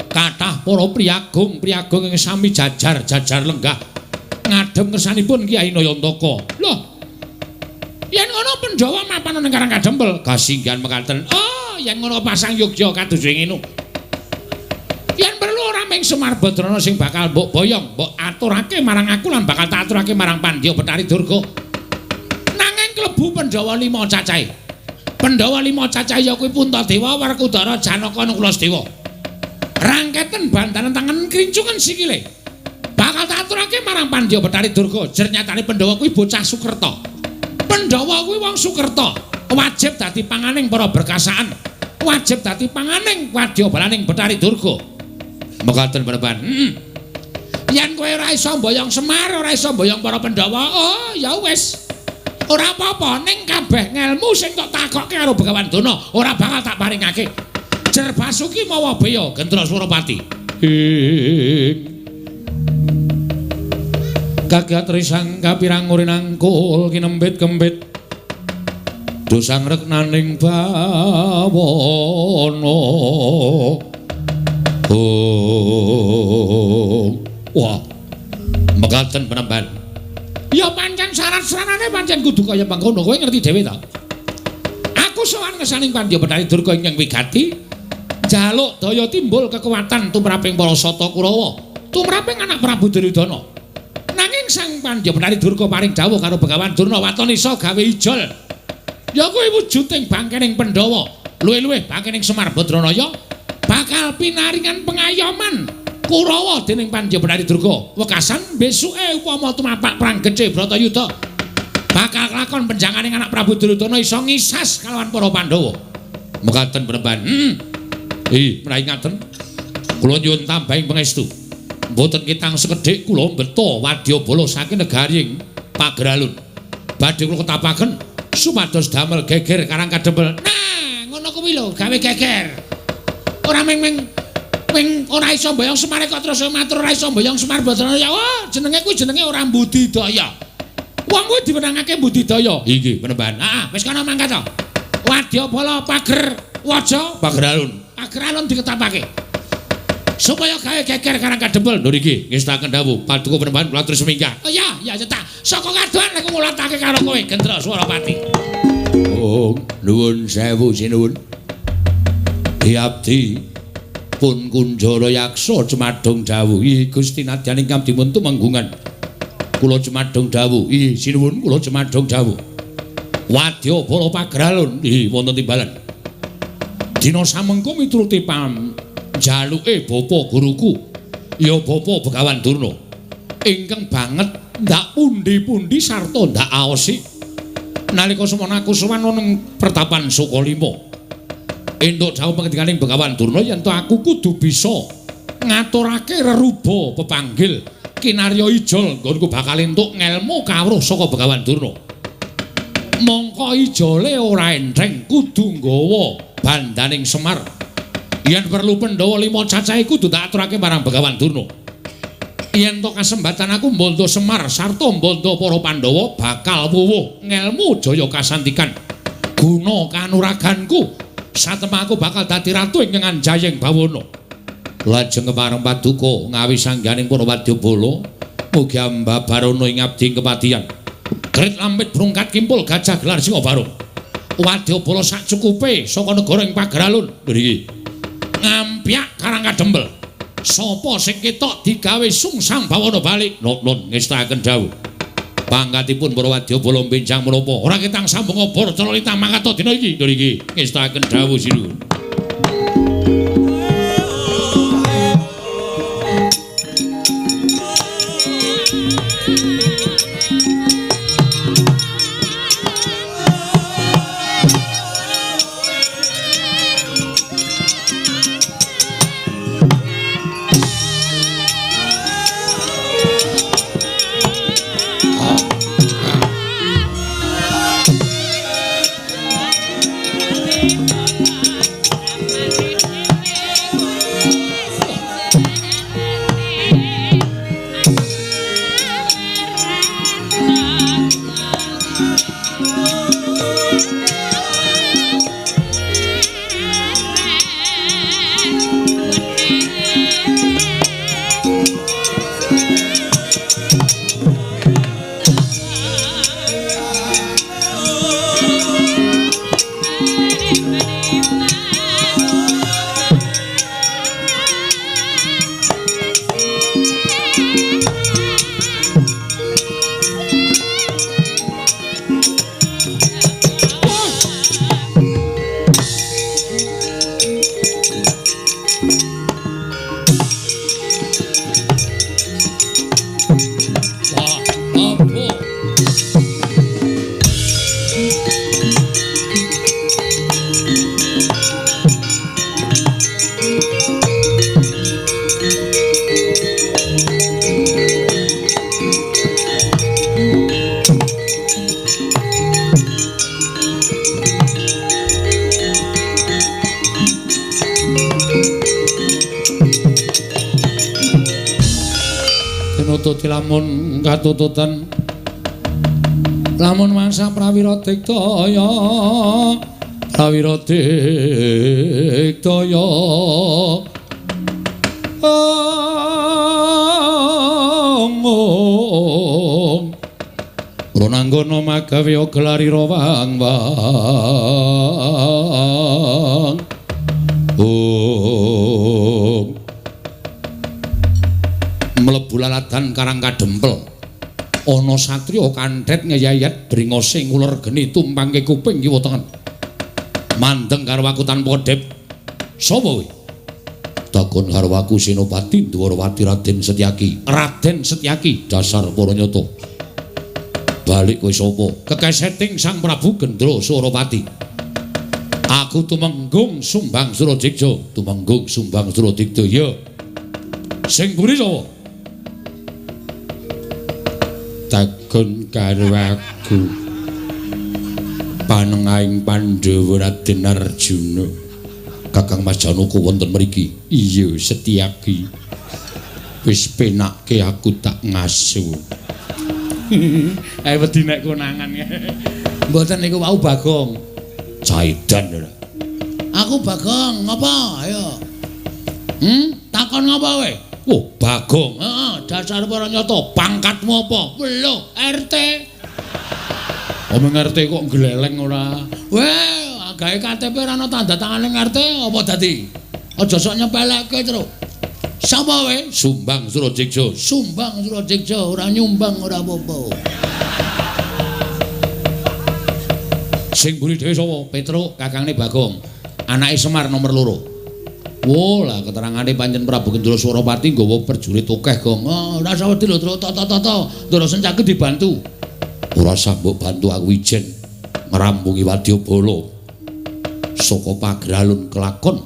kathah para priyagung priyagung ing sami jajar-jajar lenggah ngadhep ngersanipun Kyai Nayantaka. Lho, yen ngono Pandhawa mapan ing Karang Kadempel kasinggihan mekaten. Oh, yen ngono pasang yogya kados ngene. Yen perlu ora ming Semar Badrana sing bakal mbok boyong, mbok aturake marang aku lan bakal tak aturake marang Pandya Bethari Durga. Nanging klebu Pandhawa 5 cacahe. Pandhawa 5 cacah ya kuwi Puntadewa, Werkudara, Janaka, Nakula, Sadewa. Rangketen bantanan tangan krincungan sikile. Bakal tak aturake marang Pandya Bethari Durga. Jer nyatane Pandhawa kuwi bocah Sukerta. Pandhawa kuwi wong Sukerta. Wajib dadi panganing para berkasaan. Wajib dadi panganing wadyabalaning Bathari Durga. Mekaten Panembahan. Heeh. Yen kowe ora iso mboyong Semar, ora iso mboyong para Pandhawa, oh ya wis. Ora apa-apa, ning kabeh ngelmu sing tok takokke karo Begawan Durna ora bakal tak paringake. Jer Basuki mawa beya Gendra Surapati. Ing kagat risang kapirang urinangkul kinembit-kembit dosang reknaning bawana. Oh, wah, mekaten Panembahan. Ya pancen syarat-syaratane pancen kudu kaya mangkono, kowe ngerti dhewe ta? Aku sowan ngesaning Pandya Bathari Durga ingkang wigati, njaluk daya timbul kekuatan tumraping para Sata Kurawa, tumraping anak Prabu Duryudana. Nanging Sang Pandya Bathari Durga paring dawuh karo Begawan Durna waton iso gawe ijol. Ya kuwi wujuding bangkening Pandhawa, luwih-luwih bangkening Semar Badranaya bakal pinaringan pengayoman Kurawa dening Pandya Bathari Durga. Wekasan besuke upama tumapak perang gedhe Bratayuda bakal kelakon penjanganing anak Prabu Duryudana iso ngisas kalawan para Pandhawa. Mekaten Panembahan. Ih, menawi ngaten kula nyuwun tambahing pangestu. Mboten kitang sekedhik kula mbeta wadyabala saking negaring Pageralun. Badhe kula ketapaken supados damel geger Karang Kadempel. Nah, ngono kuwi lho, gawe geger. Ora ming ora iso mboyong Semar kok terus matur ora iso mboyong Semar Badrana. Ya wah, jenenge kuwi jenenge ora budidaya. Wong kuwi diwenangake budidaya. Inggih, Panembahan. Heeh, wis kono mangkat to. Wadyabala pager waja Pageralun. Pageralun diketapake. Supaya gawe geger Karang Kadempel. Lho niki ngestaken dawuh paduka Panembahan kula terus minggah. Oh iya, ya cetak. Saka kadohan nek ngulatake karo kowe Gendra Surapati. Oh, nuwun sewu sinuwun. Diabdi pun Kunjara Yaksa cemadhong dawuh. Ih Gusti nadyan ingkang dipun tumenggungan. Kula cemadhong dawuh. Ih sinuwun kula cemadhong dawuh. Wadyabala Pageralun ih wonten timbalan. Dina samengko mituruti pamjaluke bapa guruku ya Bapa Begawan Durna ingkang banget ndak pundi-pundi sarta ndak aosi nalika semana aku sowan ning pertapan Sukalima. Entuk dawuh pangendikaning Begawan Durna yen to aku kudu bisa ngaturake reruba pepanggil kinarya ijol nggonku bakal entuk ngelmu kawruh saka Begawan Durna. Mongko ijole ora entheng kudu nggawa bandaning Semar. Yen perlu Pandhawa 5 cacahe kudu tak aturake marang Begawan Durna. Yen to kasembatan aku mbondo Semar sarta mbondo para Pandhawa bakal wuwuh ngelmu jaya kasantikan guna kanuraganku. Satemah aku bakal dadi ratu ingkang anjayeng bawana. Lajeng kepareng paduka ngawi sangganing para wadyabala mugi ambabarana ing abdi kepatihan. Grit lampit brungkat kimpul gajah gelar singa barung. Wadyabala sak cukupe saka negara ing Pageralun. Ngriki. Ngampyak Karang Kadempel. Sapa sing ketok digawe sungsang bawana balik? Nun ngestaken dawuh. Pangkatipun para wadyabala benjang menapa? Ora ketang sambung obor cara lintang mangkat dina iki. Ngriki ngestaken dawuh sinuwun. Astuti lamun katututan lamun mangsa prawira diktaya prawira diktaya ong Ronanggana magawe gelarira wang wang ong mlebu laladan Karang Kadempel ana satriya kandhet ngeyayat bringose nguler geni tumpangke kuping kiwa tengen mandeng karo aku tanpa kedhep. Sapa kowe? Takon karo aku Senopati Dwarawati Raden Setyaki. Raden Setyaki dasar para nyata. Balik kowe sapa? Kekeseting Sang Prabu Gendra Surapati. Aku Tumenggung Sumbang Suradiksa. Tumenggung Sumbang Suradiksa. Ya. Sing mburi sapa? Takon karo aku panengahing Pandhawa Raden Arjuna. Kakang Mas Janaka wonten mriki. Iya, Setyaki. Wis penakke aku tak ngasu. Ae wedi nek konangan. Mboten niku wau Bagong. Caidan ora. Aku Bagong, ngapa? Ayo. Takon ngapa kowe? Oh, Bagong. Heeh, dasar para nyata. Pangkatmu apa? Lho, RT. Omong RT kok gleleng ora? Weh, gawe KTP ora ana tanda tangane RT apa dadi? Aja sok nyepelekke, Truk. Sapa kowe? Sumbang Suradiksa. Sumbang Suradiksa, ora nyumbang ora apa-apa. Sing mburi dhewe sapa? Petruk, kakangne Bagong. Anake Semar nomor 2. Wo, lah keterangane pancen Prabu Gendra Surapati nggawa prajurit akeh, Gong. Oh, ora usah wedi lho, Truk. Tata-tata. Ndara Sencaki dibantu. Ora usah mbok bantu aku ijen ngrampungi wadyabala. Saka pagralun kelakon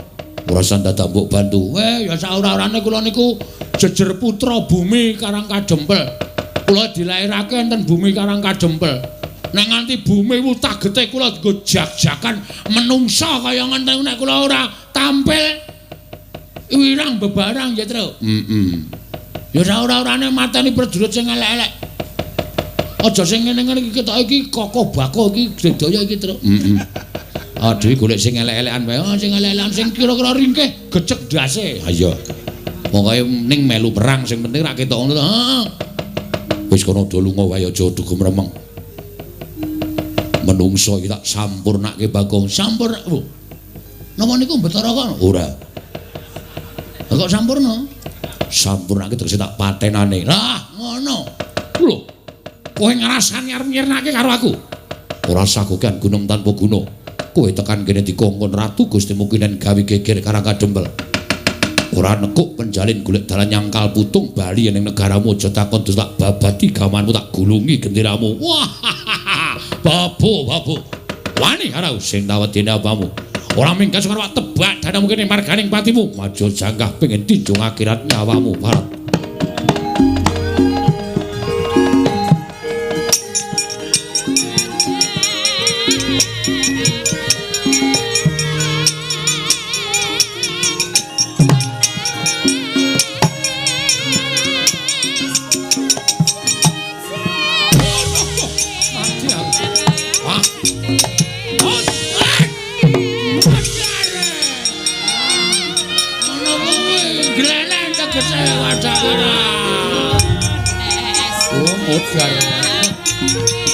ora usah dadak mbok bantu. Weh, ya saora-orane kula niku jejer putra bumi Karang Kadempel. Kula dilairake enten bumi Karang Kadempel. Nek nganti bumi wutagete kula nggo jak-jakan menungsa kaya ngenten nek kula ora tampil wirang bebarang ya, Truk. Heeh. Ya saora-orane mateni prajurit sing elek-elek. Aja sing ngene-ngene iki ketok iki kokoh bakoh iki sedaya iki, Truk. Heeh. Aduh golek sing elek-elekan wae. Oh, sing elek-elekan sing kira-kira ringkih gecek ndase. Ha iya. Pokoke ning melu perang sing penting ra ketok ngono to. Heeh. Wis kono do lunga wae aja dugem remeng. Menungso iki tak sampurnake Bagong. Sampurna. Oh. Napa niku Betara kono? Ora. Lah kok sampurna? Sampurnake tegese tak patenane. Lah, ngono. Lho. Kowe ngrasani arep nyirnake karo aku. Ora usah kokean gunung tanpa guna. Kowe tekan kene dikongkon Ratu Gusti Mukinen gawe geger Karang Kadempel. Ora nekuk penjalin golek dalan nyangkal putung bali ning negaramu aja takon terus tak babati gamanmu tak gulungi genderamu. Wah. Babu, babu. Wani karo sing tawedene apamu. Ora minggat karo tebak dadamu kene marganing patimu. Maju jangkah pengen tinjung akhirat nyawamu, Barat.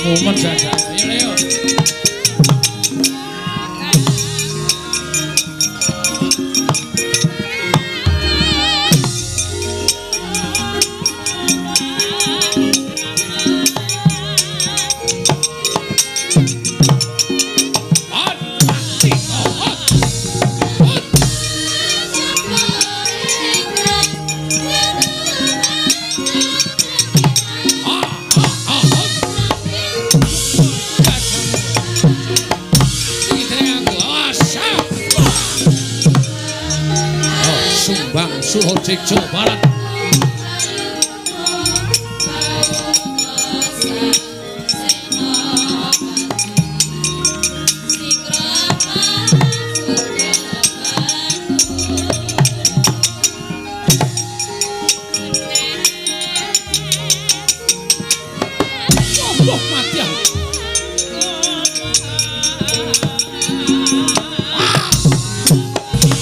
Mumet saja. Ayo, ayo. Suradiksa Barat. Mati aku.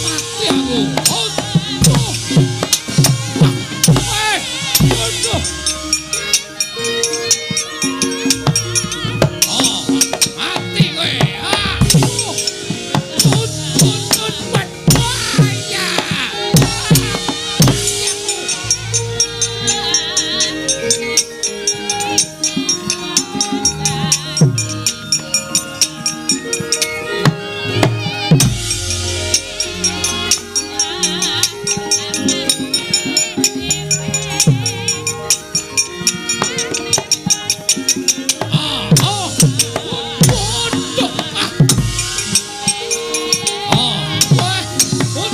Mati aku. Aduh. Aduh. Oh, mati kowe. Ah. Tut tut tut. Wah, ya. Ah, oh. Waduh. Ah. Ah, wah. Wah.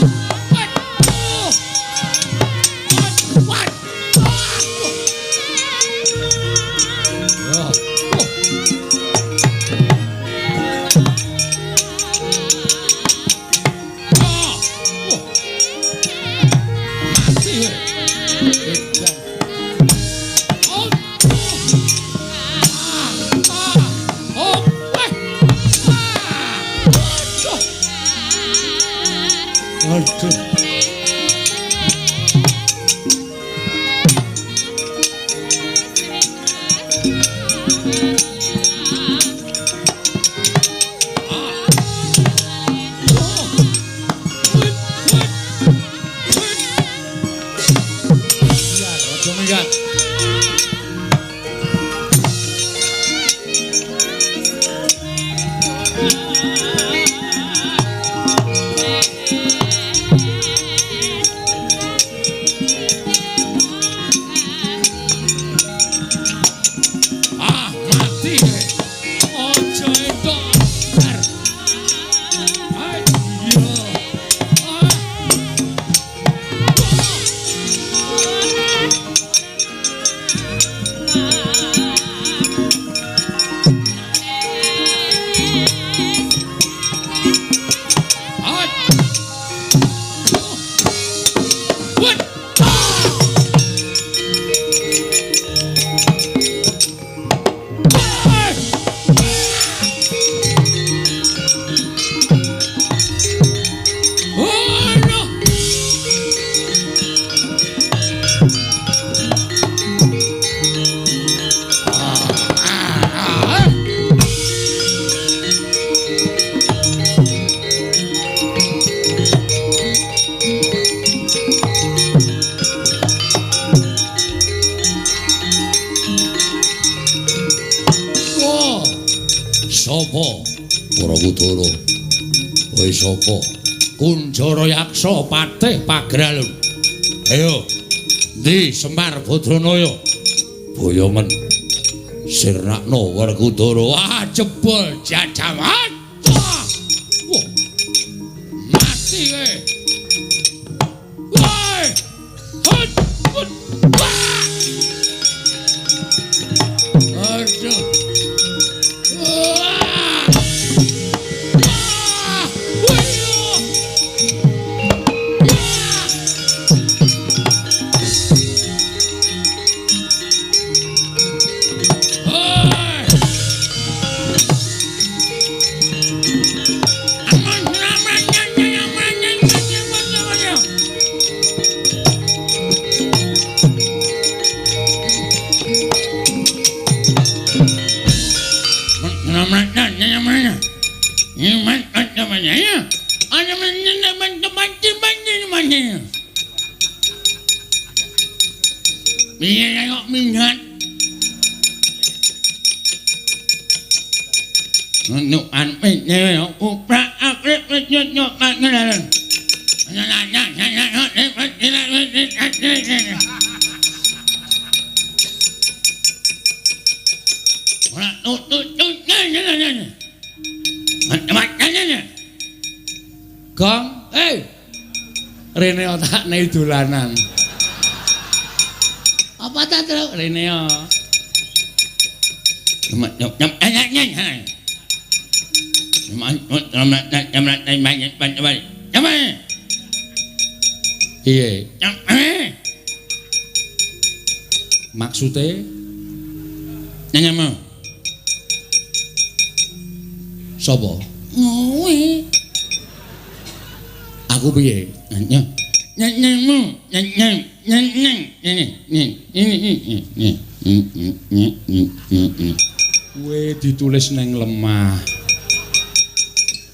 Aduh. Wah. Aduh. Ya. Oh. Ah. Oh. Mati kowe. Edan. Aduh. Ah, ah, oh, weh. Ah, aduh. Aduh. Ah. Oh. Wih, wih, wih. Biar, aja minggat. Ah, mati kowe. Aja entuk. Bar. Ayo. Ah. Ah. What? Ah. Oh, no. Ah, ah, ah. Wah, sapa? Werkudara. Kowe sapa? Kunjara Yaksa Patih Pagralun. Ayo, ndi Semar Badranaya? Boyongen. Sirnakno Werkudara. Ah, jebol jajaman. Wah. Mati kowe. Woi. Hut, hut. Wah. Aduh. Wah. Wah. Wih. Hei. Piye kok minggat? Nukan piye uprak akrip nyok mangan. Gong, eh, rene otak nei dolanan. Apa ta, Truk? Rene yo. Piye? Maksude nyanyama. Sapa? Kowe. Aku piye? Nyeng nyengmu, nyeng nyeng nyeng nyeng nyeng nyeng nyeng. Kowe ditulis neng lemah.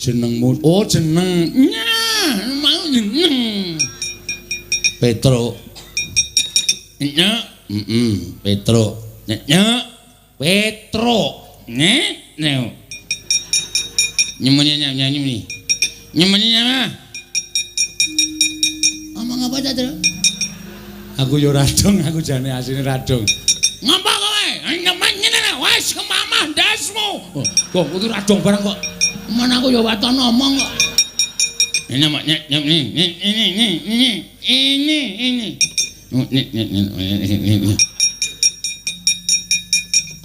Jenengmu. Oh, jeneng. Nyah, mau jeneng. Petro. Nyek, heeh, Petro. Nyek, Petro. Nyek, nyek. Nyemene nyem nyem. Nyemene nyem. Omong apa ta, Tru? Aku yo radong, aku jane asline radong. Ngapa kowe? Nyemen ngene wis kemamah ndasmu. Kok kudu radong barang kok. Men aku yo waton omong kok. Ini mak nyek nyem ini ini ini ini ini. Ini.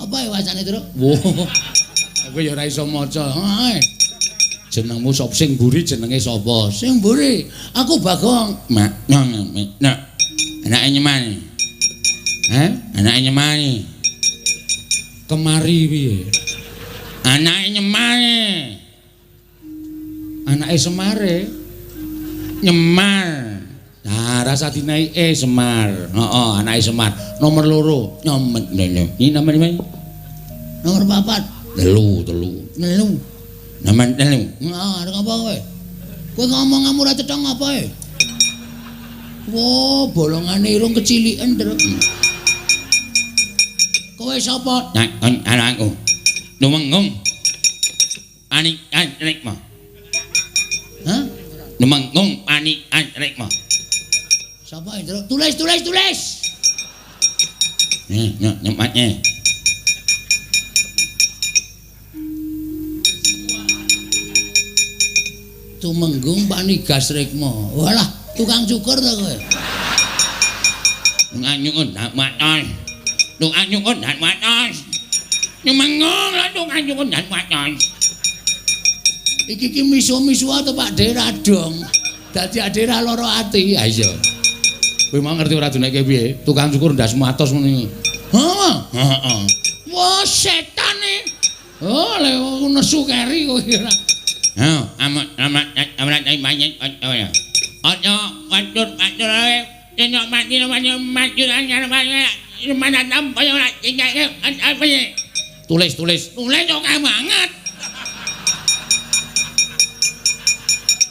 Apa ya wacane, Tru? Wah. Aku ya ora iso maca. Jenengmu sapa sing mburi jenenge sapa? Sing mburi aku Bagong. Mak nyong nek. Anake nyemani. Hah? Anake nyemani. Kemari piye? Anake nyemane. Anake Semare. Nyemar. Nah, rasa dinai Semar. Heeh, anake Semar. Nomor 2. Nyomet lho. Ini nomor 5. Nomor 4. 3, 3. 3. Nomor 3. Nah, arep apa kowe? Kowe ngomong ora cetha ngapa e? Wah, bolongane irung keciliken, Tru. Kowe sapa? Nah, anakku. Lumenggung. Anik anrikma. Hah? Lumenggung anik anrikma. Sapa, Tru? Tulis, tulis, tulis. Nih, nyok nyempatnya. Tumenggung Panigas Rikma. Walah, tukang cukur ta kowe? Tukang cukur ndak matos. Tukang cukur ndak matos. Tumenggung lan tukang cukur ndak matos. Iki ki misu-misu ta Pak De radong. Dadi ade ra lara ati. Ha iya. Kowe mau ngerti ora duneke piye? Tukang cukur ndasmu atos ngene. Heeh. Heeh. Wah, setane. Oh, lek nesu keri kowe ora. Hah, amat amat amat banyak ya. Aja watur watur ae, yen mati mati mati mana tampa ora apa. Tulis tulis. Tulis oke banget.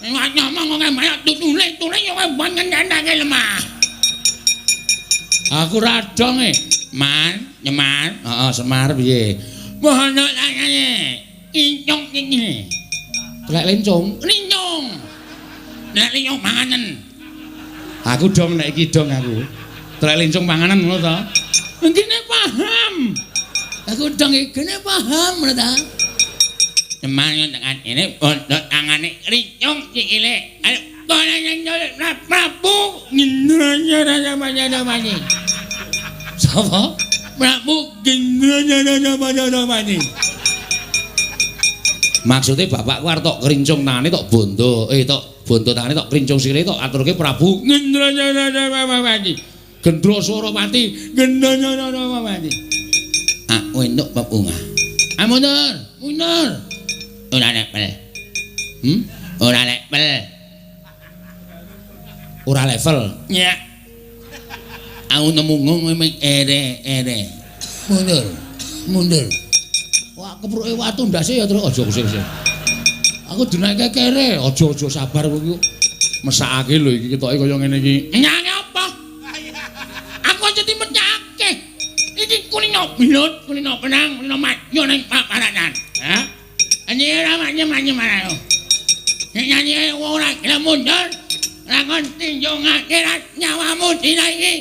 Ngomong oke banget tulis tulis oke banget nandake lemah. Aku radong e. Man, Nyemar. Heeh, Semar piye? Bono tangane. Incung iki. Telek lencung, lincung. Nek lincung panganen. Aku dong nek iki dong aku. Telek lencung panganan ngono to. Ngene paham. Aku dong iki paham ngono ta. Semane tekan ini bondo tangane lincung sikile. Ayo kono nyolek Prabu ngendranya. Sapa? Prabu ngendranya. Maksudnya bapakku arep tok krincung tangane tok bondo, tok bondo tangane tok krincung sikile tok aturke Prabu Ngendranyarapati. Gendra Surapati, Ngendranyarapati. Aku entuk bebungah. Ah mundur, mundur. Ora level. Ora level. Ora level. Ya. Aku nemu ngono ere-ere. Mundur, mundur. Wah, kepruke watu ndase ya terus aja kusir-kusir. Aku dinaike kere, aja-aja sabar kowe iki. Mesakake lho iki ketoke kaya ngene iki. Nyane apa? Aku aja dimecake. Iki kulino belut, kulino benang, kulino madya ning paparanan. Hah? Nyanyi ora manye-manye marang. Nek nyanyi ora gelem mundur, lakon tinjungake nyawamu dina iki.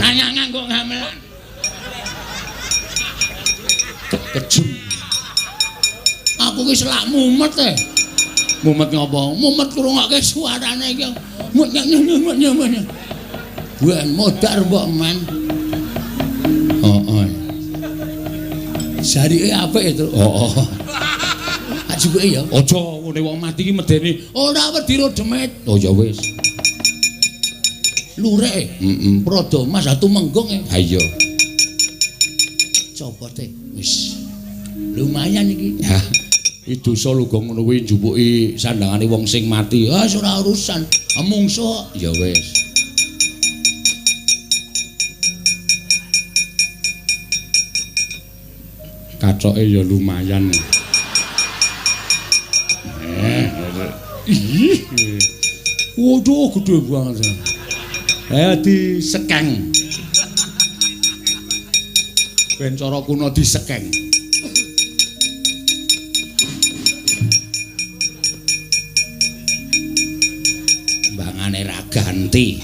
Nanya nganggo gamelan. Kejem. Aku ki selak mumet e. Mumet ngopo? Mumet krungokke suarane iki. Mut. Ben modar mbok men. Heeh. Jarike apik itu. Heeh. Ajuke ya. Aja ngene wong mati ki medeni. Ora wedi ro demit. Oh ya wis. Lurek. Heeh. Prada Mas Tumenggung e. Ha iya. Copote wis. Lumayan iki. Ya. Iki dosa lho gong ngono kuwi njupuki sandangane wong sing mati. Ah ora urusan. Mungsuh ya wis. Kacoke ya lumayan. Ih. Waduh gede banget. Disekeng. Ben cara kuno disekeng. Mbangane ra ganti.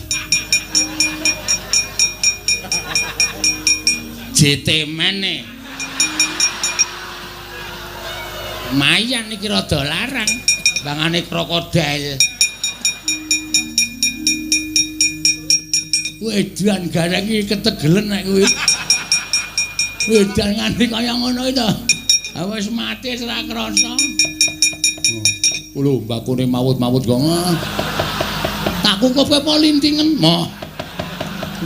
JT mene. Lumayan iki rada larang. Mbangane krokodil. Wedan gareng iki ketegelen nek kuwi. Wedan nganti kaya ngono iki to. Ha wis mati wis ora krasa. Lho mbakune mawut-mawut kok. Tak kukupke apa lintingen? Moh.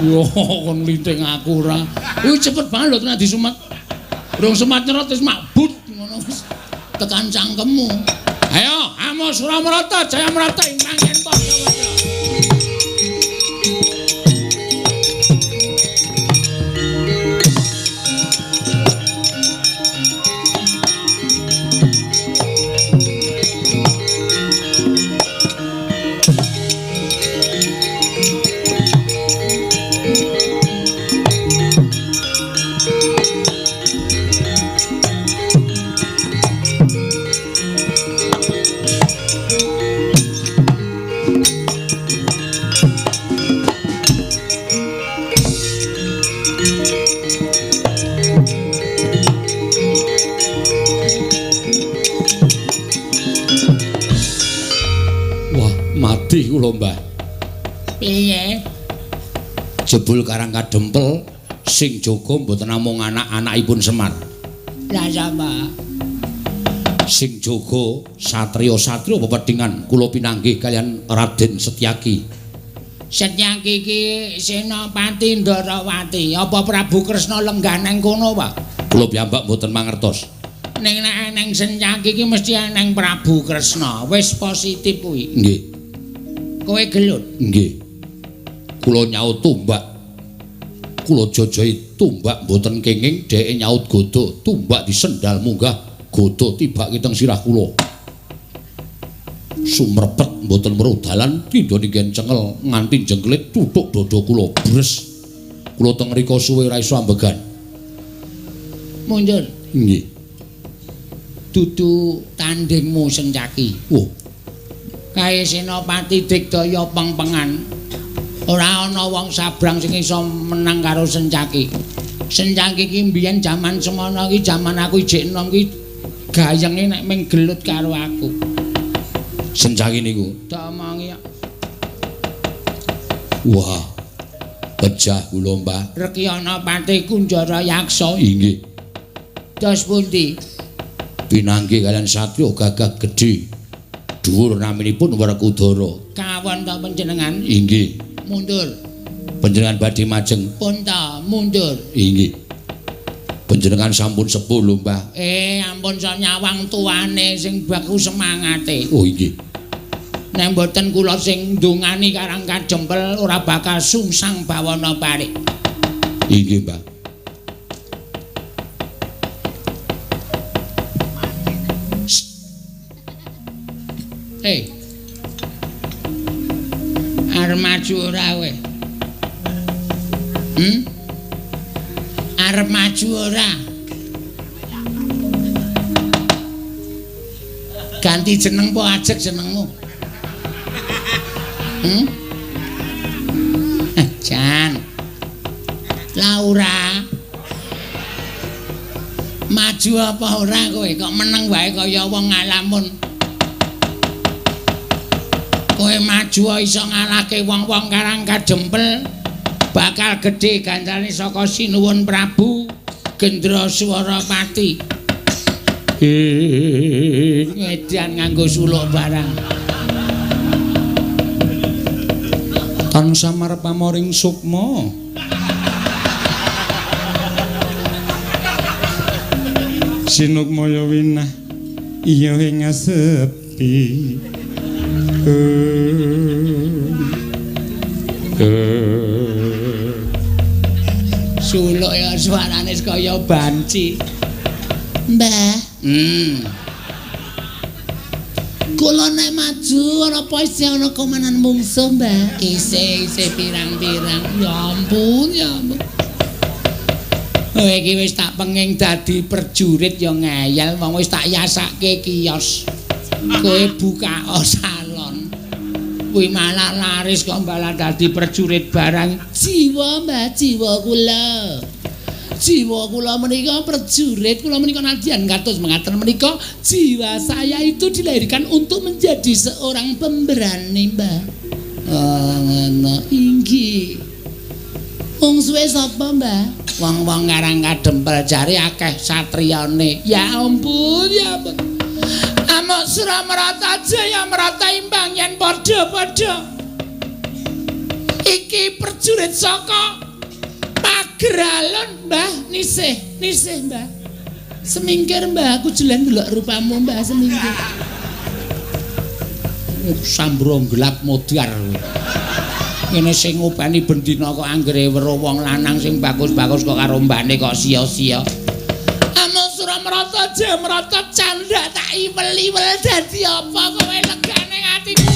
Yo kon linting aku ora. Kuwi cepet banget lho tenan disumet. Durung semat nyerot wis makbut ngono wis tekan cangkemmu. Ayo, Amo Suramarata, Jayamrata ing manggen padha-padha. Mati kula, Mbah. Piye? Jebul Karang Kadempel sing jaga mboten namung anak-anakipun Semar. Lah sapa? Sing jaga satriya-satriya pepedhingan kula pinanggih kaliyan Raden Setyaki. Setyaki iki Senopati Ndarawati. Apa Prabu Kresna lenggah nang kono, Pak? Kula piyambak mboten mangertos. Ning nek eneng Setyaki iki mesti eneng Prabu Kresna. Wis positif kuwi. Nggih. Kowe gelut? Nggih. Kula nyaut tombak. Kula jajahi tombak mboten kenging, dheke nyaut godhog, tombak disendal munggah, godhog tibake teng sirah kula. Sumrepet mboten weruh dalan, tindha ninggen cengel nganti jengklit tutuk dada kula bres. Kula teng mriku suwe ora iso ambegan. Mundur. Nggih. Dudu tandingmu Sencaki. Wah. Kae Senopati Digdaya pengpengan. Ora ana wong sabrang sing iso menang karo Sencaki. Sencaki iki mbiyen jaman semono iki jaman aku ijek enom iki gayenge nek ming gelut karo aku. Sencaki niku tak omongi. Wah. Pejah kula, Mbah. Rekyana Pati Kunjara Yaksa. Inggih. Dos pundi? Pinanggih kaliyan satriya gagah gedhe. Dhuwur naminipun Werkudara. Kawon ta panjenengan? Inggih. Mundur. Panjenengan badhe majeng. Pun ta, mundur. Inggih. Panjenengan sampun sepuh lho, Mbah. Ampun sok nyawang tuane sing baku semangate. Oh, inggih. Nek mboten kula sing ndongani Karang Kadempel ora bakal sungsang bawana parik. Inggih, Mbah. Arep maju ora kowe? Arep maju ora? Ganti jeneng po ajeg jenengmu? Jan. Laura. Maju apa ora kowe? Kok meneng wae kaya wong ngalamun. Kowe maju iso ngalahke wong-wong Karang Kadempel, bakal gedhe ganjarane saka Sinuwun Prabu Gendra Swarapati. Ngedan nganggo suluk barang. Tansah marep pamoring sukma. Sinukmaya winah iya ing sepi. Suluk ya suarane kaya banci. Mbah. Kula nek maju ana apa isih ana komanan mungsuh, Mbah? Isih pirang-pirang. Ya ampun, ya ampun. Kowe iki wis tak penging dadi prajurit ya ngeyel, wong wis tak yasake kios. Kowe buka salon. Kuwi malah laris kok malah dadi prajurit barang. Jiwa, Mbah, jiwa kula. Jiwa kula menika prajurit, kula menika nadyan kados mengaten menika jiwa saya itu dilahirkan untuk menjadi seorang pemberani, Mbah. Oh, ngono. Inggih. Mungsuhe sapa, Mbah? Wong-wong Karang Kadempel jare akeh satriyane. Ya ampun, ya ampun. Amok Suramarata jaya merata imbang yen padha-padha. Iki prajurit saka Pageralon, Mbah. Nisih, nisih, Mbah. Semingkir, Mbah, aku jelen ndelok rupamu, Mbah, semingkir. Sambro gelap modar. Ngene sing ngopeni bendina kok anggere weruh wong lanang sing bagus-bagus kok karo mbane kok sia-sia. Amung Suramarata Jamarata candhak tak iwel-iwel dadi apa kowe legane atimu.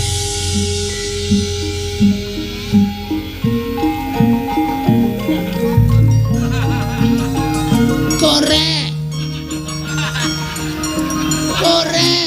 Korek. Korek.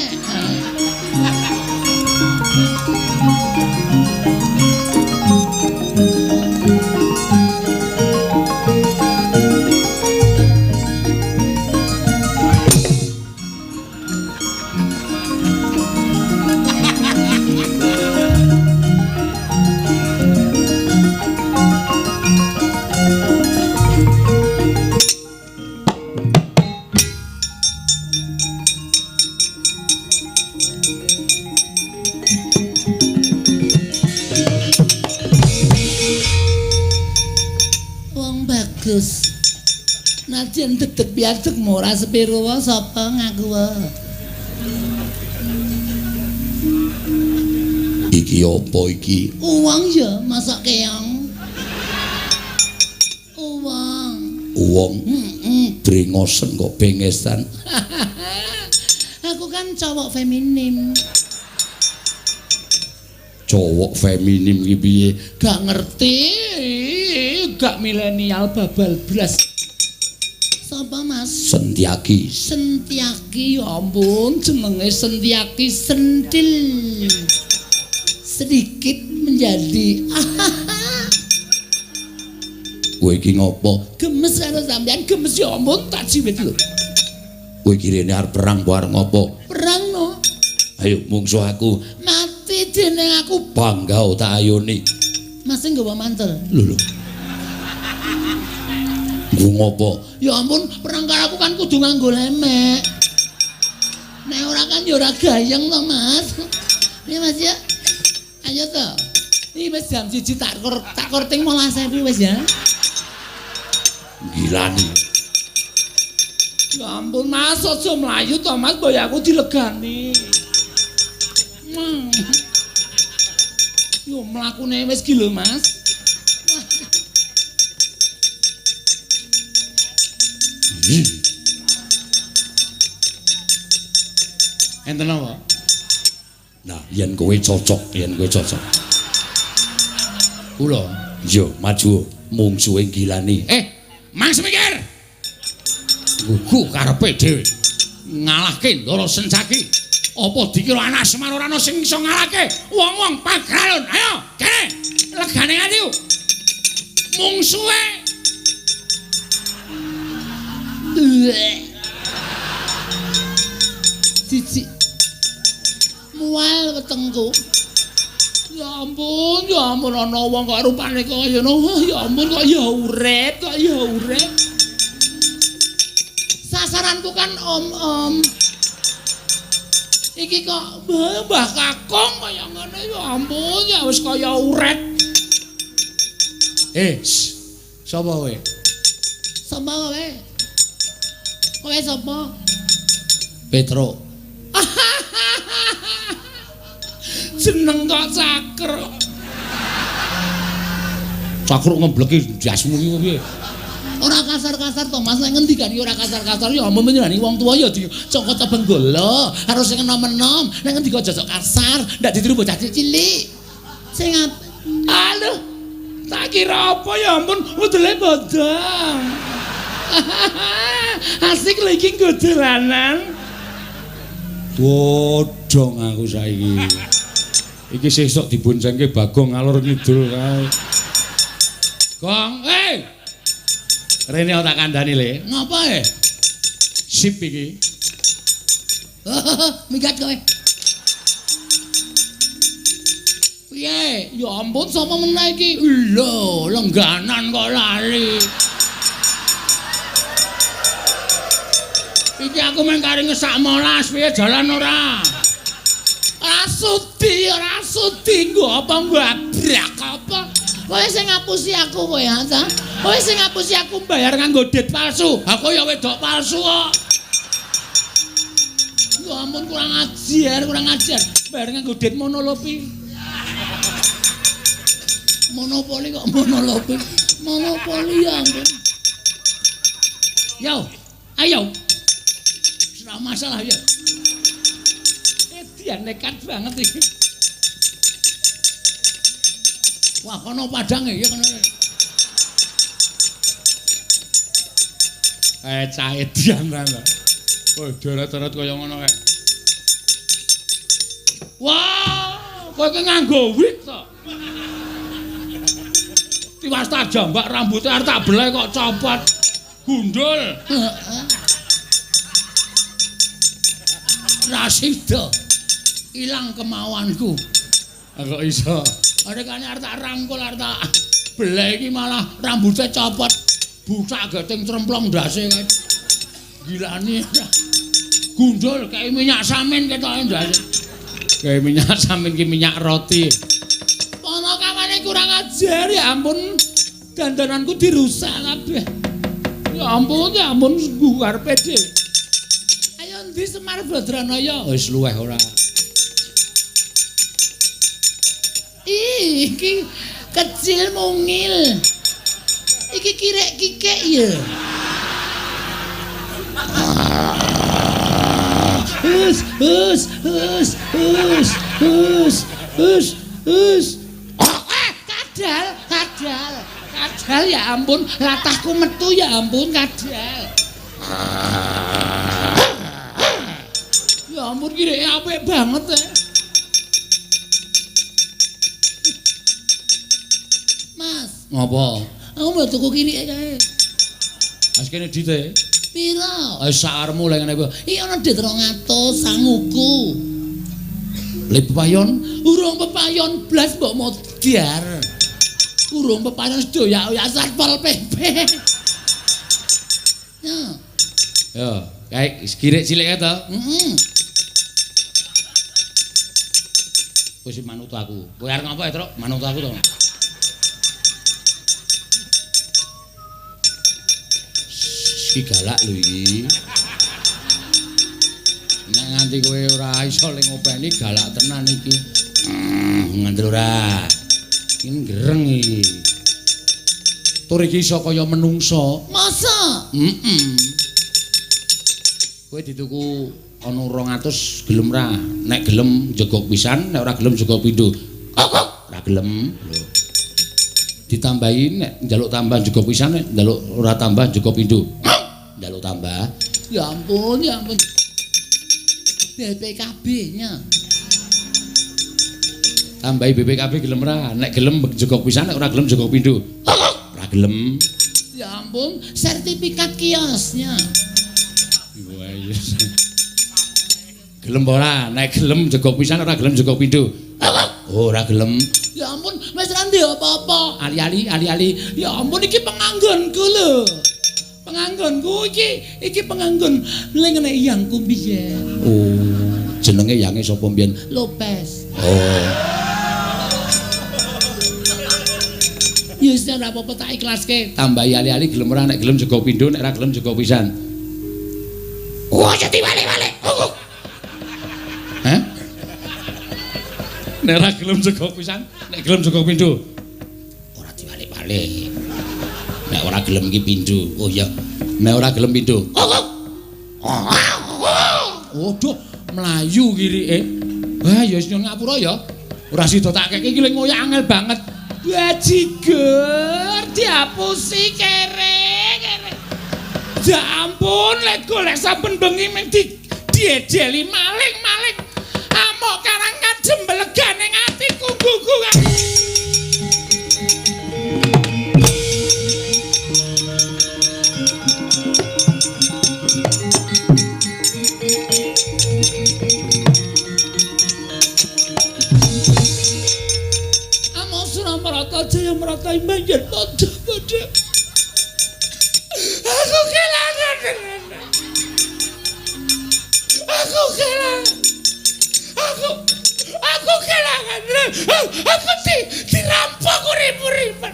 Nadyan dedeg piadeg ora sepiro wae sapa ngaku wae. Iki apa iki? Uwong ya, masak keong. Uwong. Uwong. Heeh. Brengosen kok bengesan. Aku kan cowok feminim. Cowok feminim ki piye? Gak ngerti, gak milenial babal blas. Sapa Mas? Sentiaki. Sentiaki, ya ampun, jenenge Sentiaki sentil. Sedikit menjadi. Kowe iki ngopo? Gemes karo sampean, gemes ya ampun tak jiwit lho. Kowe iki rene arep perang apa arep ngopo? Perang no. Ayo mungsuh aku. Mati dening aku bangga tak ayoni. Mas nggawa mantel. Lho lho. Nggo ngopo? Ya ampun, perang karo aku kan kudu nganggo lemek. Nek ora kan ya ora gayeng to, Mas. Iya Mas ya. Ayo to. Iki wis jam 1 tak korting 15.000 wis ya. Gilani. Ya ampun, Mas, aja mlayu to, Mas, boy aku dilegani. Yo mlakune wis ki lho, Mas. Enten apa? Nah, yen kowe cocok, yen kowe cocok. Kula, iya maju mungsuhe Gilani. Mang Semikir. Gugu karepe dhewe. Ngalahke Ndara Sencaki. Apa dikira anak Semar ora ana sing iso ngalahke wong-wong Pagralon? Ayo, kene. Legane atiku. Mungsuhe. Cici. Mual wetengku. Ya ampun ana wong kok rupane kaya ngono. Ya ampun kok ya urip, kok ya urip. Sasaranku kan om-om. Iki kok Mbah Kakung kaya ngene ya ampun ya wis kaya uret. Sapa kowe? Sapa kowe? Kowe sapa? Petro. Jeneng kok Cakruk. Cakruk ngebleki jasmu iki piye? Ora kasar-kasar to Mas, nek ngendikan ora kasar-kasar ya ampun nyenani wong tuwa ya dicokot benggala, harus sing enom-enom, nek ngendika aja sok kasar, ndak ditiru bocah cilik. Sing aduh, tak kira apa ya ampun, udele bodong. Asik lho iki nggo dolanan. Bodong aku saiki. Iki sesuk diboncengke Bagong ngalor ngidul kae. Gong, eh. Rene tak kandhani le. Ngapa e? Sip iki. Minggat kowe. Piye? Ya ampun sapa meneh iki? Lho, lengganan kok lali. Iki aku mung kari ngesak molas, piye jalan ora? Ora sudi, ora sudi nggo apa ngabrak apa? Kowe sing ngapusi aku kowe ha ta? Kowe sing ngapusi aku bayar nganggo dit palsu. Aku ya wedok palsu kok. Ya ampun kurang ajar, kurang ajar. Bayar nganggo dit monolopi. Monopoli kok monolopi. Monopoli ya ampun. Yo, ayo. Ora masalah ya. Dia nekat banget iki. Wah, kono padange ya kono. Cah edian ta. Oh, deret-deret kaya ngono kae. Wah, kowe iki nganggo wig to. Tiwas tak jambak rambute arep tak beleh kok copot. Gundul. Heeh. Ra sida. Ilang kemauanku. Kok iso? Arekane arep tak rangkul arep tak beleh iki malah rambute copot. Bucak geting tremplong ndase kae. Gilani. Gundul kae minyak samin ketoke ndase. Kae minyak samin ki minyak roti. Pono kawane kurang ajar ya ampun. Dandananku dirusak kabeh. Ya ampun, ya ampun karepe dhewe. Ayo ndi Semar Badranaya? Wis luweh ora. Iki kecil mungil. Iki kirek kikek ya. Hus hus hus hus hus hus hus. Kadal, kadal, kadal ya ampun, latahku metu ya ampun kadal. Ya ampun kireke apik banget ya. Mas, ngopo? Aku mau tuku kirike kae. Mas kene dite. Pira? Wis sakarepmu lek ngene kuwi. Iki ana dit 200 sanguku. Le pepayon? Urung pepayon blas mbok modar. Urung pepayon sedoyak-oyak Satpol PP. Ya. Yo, kae kirik cilik kae to? Heeh. Kowe sing manut aku. Kowe arep ngopo, Truk? Manut aku to. Iki galak lho iki. Nek nganti kowe ora iso le ngopeni galak tenan iki. Ngandel ora. Iki gereng iki. Tur iki iso kaya menungso. Masa? Heeh. Kowe dituku ana 200 gelem ra? Nek gelem jegok pisan, nek ora gelem jegok pindho. Ora gelem. Lho. Ditambahi nek njaluk tambah jegok pisan, nek njaluk ora tambah jegok pindho. Njaluk tambah. Ya ampun, ya ampun. BPKB-nya. Tambahi BPKB gelem ra? Nek gelem jegok pisan, nek ora gelem jegok pindho. Ora gelem. Ya ampun, sertifikat kiosnya. Gelem ora? Nek gelem jegok pisan, ora gelem jegok pindho. Oh, ora gelem. Ya ampun, wis ra ndek apa-apa. Ali-ali, ali-ali. Ya ampun iki penganggonku lho. Penganggonku iki, iki penganggon lengene yangku mbiyen. Oh, jenenge yange sapa mbiyen? Lopez. Oh. Ya wis ora apa-apa tak ikhlaske. Tambahi ali-ali gelem ora, nek gelem jegok pindho, nek ora gelem jegok pisan. Wah, jadi wale-wale. Nek ora gelem jegok pisan, nek gelem jegok pindho. Ora diwalik-walik. Nek ora gelem iki pindho. Oh iya, nek ora gelem pindho. Waduh, mlayu kirike. Wah, ya wis nyuwun ngapura ya. Ora sida tak keke iki lek ngoyak angel banget. Bajigur diapusi kere kere. Ya ampun, lek golek saben bengi mung diedeli maling-maling. Amok karang kajembelegane atiku gugu. Amok Suramarata Jaya Marata imbanjen padha-padha. Aku kelangan. Aku kelangan. Aku kelangan. Aku dirampok urip-uripan.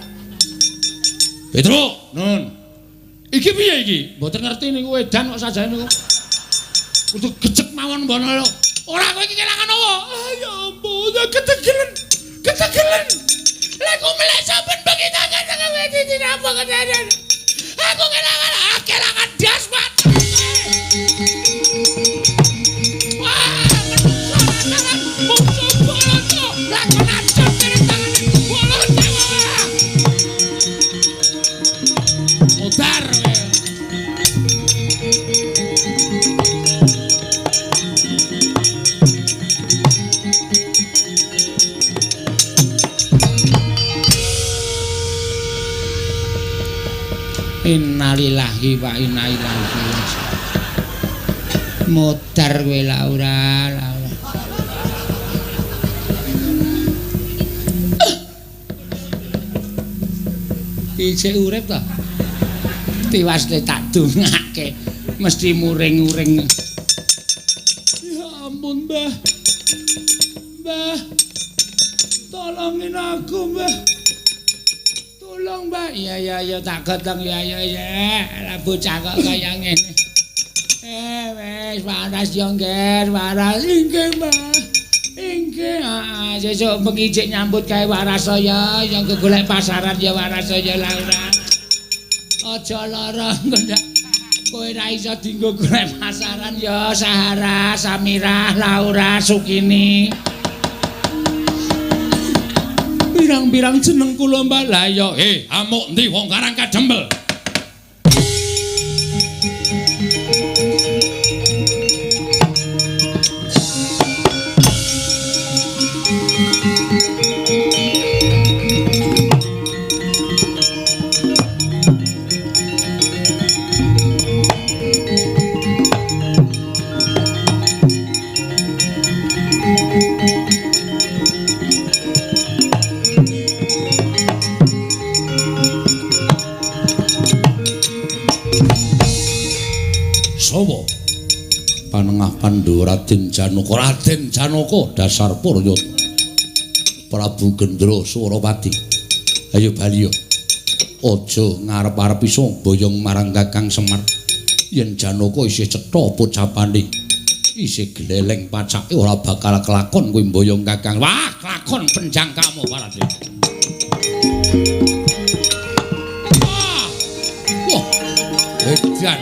Petro, nun. Iki piye iki? Mboten ngerti niku edan kok sajane niku. Kudu gecek mawon mbono lho. Ora kowe iki kelangan apa? Ah, ya ampun, ketegelen. Ketegelen. Lah ku melek saben bengi tangan tangan dirampok ketenan. Aku kelangan, aku kelangan das, Pak. Wah, menungso tangan musuh boloto. Lakon acon kiri tangan boloto. Modar. Innalillahi wa inna ilaihi raji'un. Modar kowe Laura, Laura. Isih urip ta? Tiwas le tak dongake mesti muring-uring. Ya ampun, Mbah. Mbah. Tolongin aku, Mbah. Tolong, Mbak. Iya iya iya tak gotong ya ya ya. Lah bocah kok kaya ngene. Wis waras yo, Ngger, waras. Inggih, Mbak. Inggih, heeh, sesuk bengi jek nyambut gawe waras saya, yang golek pasaran ya waras saya Laura. Aja lara engko kowe ra iso dienggo golek pasaran ya Sahara, Samirah, Laura, Sukini. Pirang-pirang jeneng kula Mbak. Lah ya, amuk ndi wong Karang Kadempel? Sawa panengah Pandhawa Raden Janaka. Raden Janaka dasar Puryata Prabu Gendra Surapati. Ayo bali yo. Aja ngarep-arep iso boyong marang Kakang Semar. Yen Janaka isih cetha pocapane, isih gleleng pacake ora bakal kelakon kuwi mboyong Kakang. Wah, kelakon penjangkamu Paraden. Wah. Wah. Edan.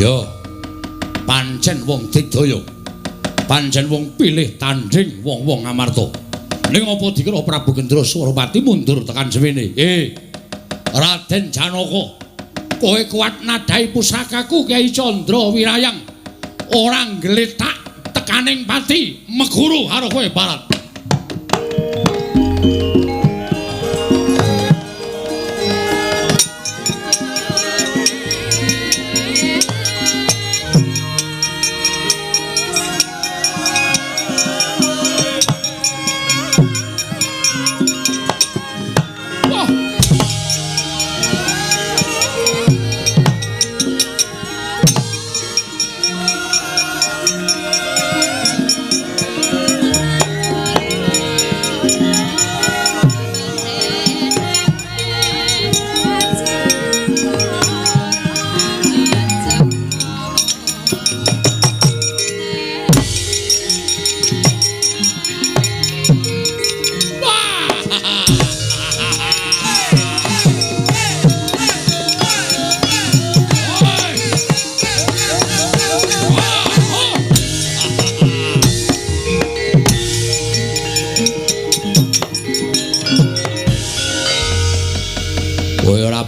Yo, pancen wong digdaya, pancen wong pilih tanding wong-wong Amarta. Ning apa dikira Prabu Gendra Surapati mundur tekan semene? Raden Janaka, kowe kuat nadhahi pusakaku Kyai Candra Wirayang. Ora nggletak tekaning pati, meguru karo kowe Barat.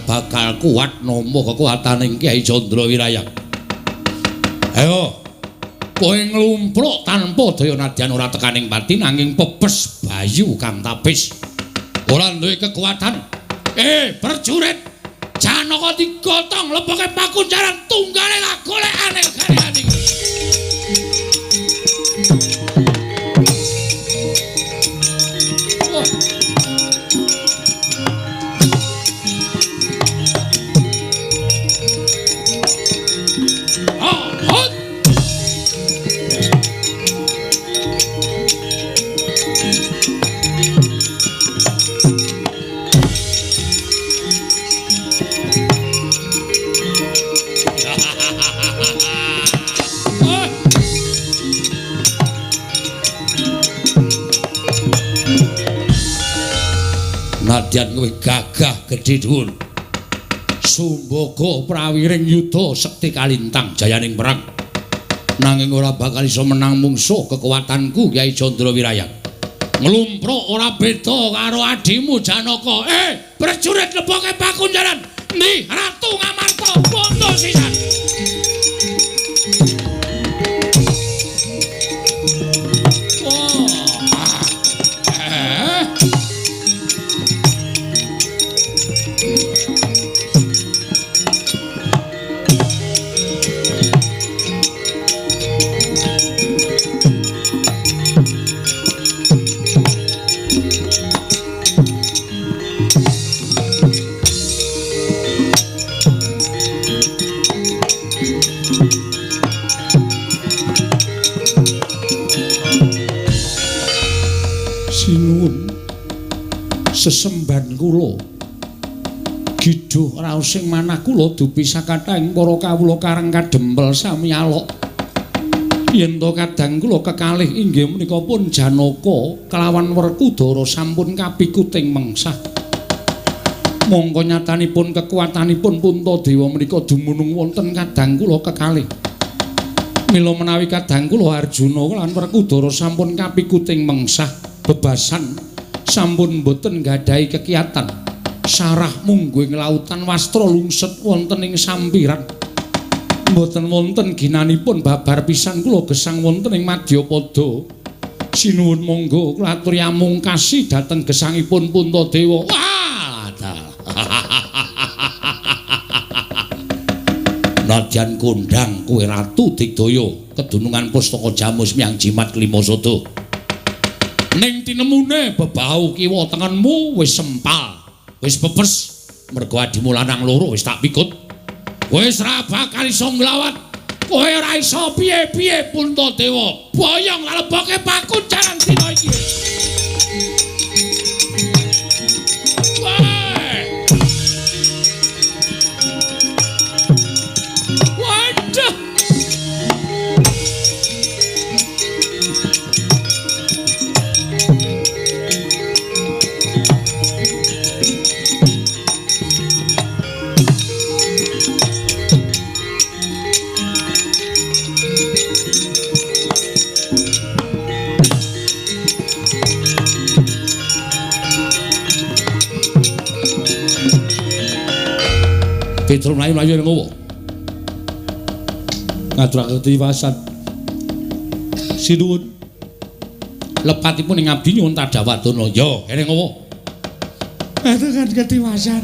Bakal kuat nampa kekuatane Kyai Candra Wirayang. Ayo, kowe nglumpruk tanpa daya nadyan ora tekaning pati nanging pepes bayu kang tapis. Ora duwe kekuatan. Prajurit, Janaka digotong leboke pakunjaran tunggale kagolekane gariyane. Nadyan kowe gagah gedhe dhuwur. Sumbaga prawiring yuda sekti kalintang jayaning perang. Nanging ora bakal iso menang mungsuh kekuatanku Kyai Candra Wirayang. Nglumpruk ora beda karo adimu Janaka. Prajurit leboke pakunjaran. Ndi Ratu Ngamarta bondo sisan. Sinuwun sesembahan kula gidhuh raos sing manah kula dupi sakathahing para kawula karang kadempel sami alok. Yen to kadang kula kekalih inggih menika pun Janaka kelawan Werkudara sampun kapikuting mengsah. Mongko nyatanipun kekuatanipun Puntadewa menika dumunung wonten kadang kula kekalih. Mila menawi kadang kula Arjuna lan Werkudara sampun kapikuting mengsah bebasan sampun boten nggadahi kekiatan. Sarah mungguh ing lautan wastra lungset wonten ing sampiran. Mboten wonten ginanipun babar pisan kula gesang wonten ing madyapada. Sinuwun monggo kula aturi amungkasi dhateng gesangipun Puntadewa. Wah, nadyan kondhang kowe Ratu Digdaya kedunungan pustaka Jamus Miang Jimat Klima Sada. Ning tinemune bebau kiwa tengenmu wis sempal, wis pepes mergo adimu lanang loro wis tak pikut. Wis ra bakal iso nglawat. Kowe ora iso piye-piye Puntadewa. Boyong leboke pakunjaran dina iki. Waduh. Petro mlayu-mlayu ning ngowo. Ngaturake tiwasan. Sinuwun. Lepatipun ing abdi nyuwun tadhawadana. Ya, ene ngowo. Ngaturaken ketiwasan.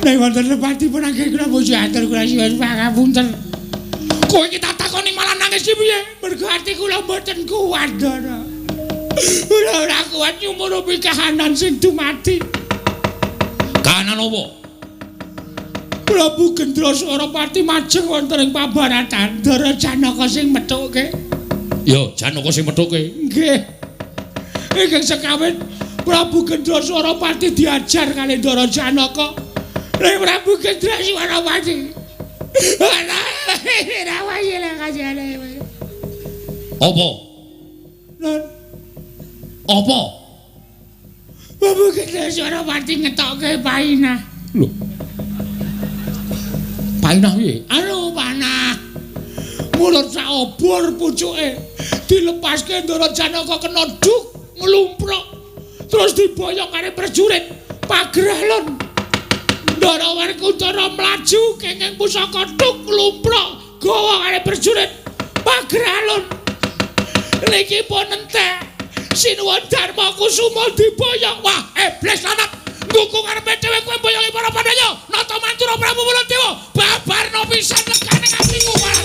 Nek wonten lepatipun anggen kula muji atur kula suwun pangapunten. Kowe iki tak takoni malah nangis iki piye? Mergo ati kula mboten kuat, Ndara. Kula ora kuat nyumurupi kahanan sing dumadi. Kahanan apa? Prabu Gendra Swarapati majeng wonten ing pabaratan. Ndara Janaka sing methukke. Ya, Janaka sing methukke. Nggih. Ingkang sekawin Prabu Gendra Swarapati diajar kali Ndara Janaka. Ning Prabu Gendra Swarapati. Apa? Nun. Apa? Prabu Gendra Swarapati ngetokke painah. Lho. Painah piye? Anu panah. Mulut sak obor pucuke dilepaske Ndara Janaka kena duk nglumpruk. Terus diboyong karo prajurit Pageralon. Ndara Werkudara mlaju kenging pusaka duk nglumpruk gawa karo prajurit Pageralon. Niki pun entek. Sinuwun Darma Kusuma diboyong. Wah, iblis lanang. Ngukung karepe dhewe kowe boyongi para Pandhawa. Nata Mantura Prabu Baladewa babarno pisan legane atiku. Wah.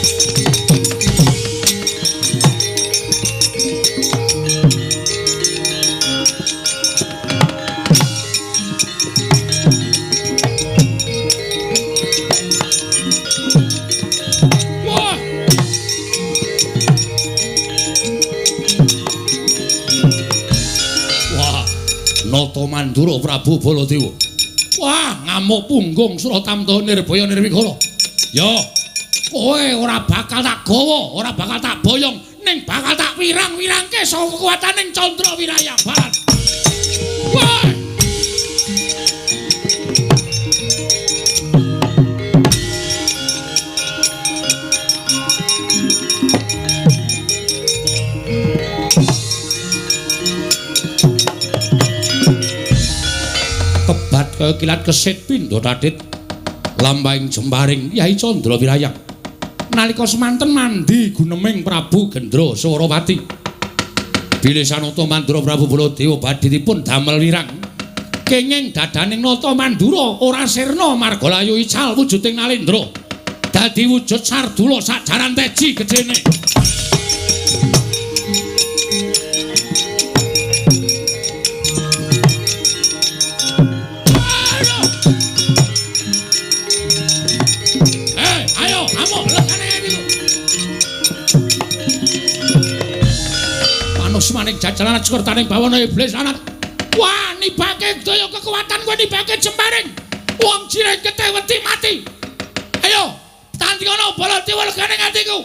Wah, Nata Mandura Prabu Baladewa. Wah, ngamuk punggung Suratamta Nirbaya Nirwikara. Ya, kowe ora bakal tak gawa, ora bakal tak boyong, ning bakal tak wirang-wirangke saka kekuwataning Candra Wiraya Barat. Wah! Kebat kaya kilat kesit pindha tadhit lampahing jemparing Yai Candra Wirayang. Nalika semanten mandi guneming Prabu Gendra Swarawati. Bilih sanata Mandura Prabu Baladewa badhe dipun damel wirang. Kenging dadaning Nata Mandura ora sirna marga layu ical wujuding Nalendra. Dadi wujud sardula sajaran teji gedene. Maning jajaran sekertaning bawana iblis anak. Wah, nibake daya kekuatan kowe nibake jemparing. Wong jiren getih wedi mati. Ayo, tandingono Baladewa legane atiku.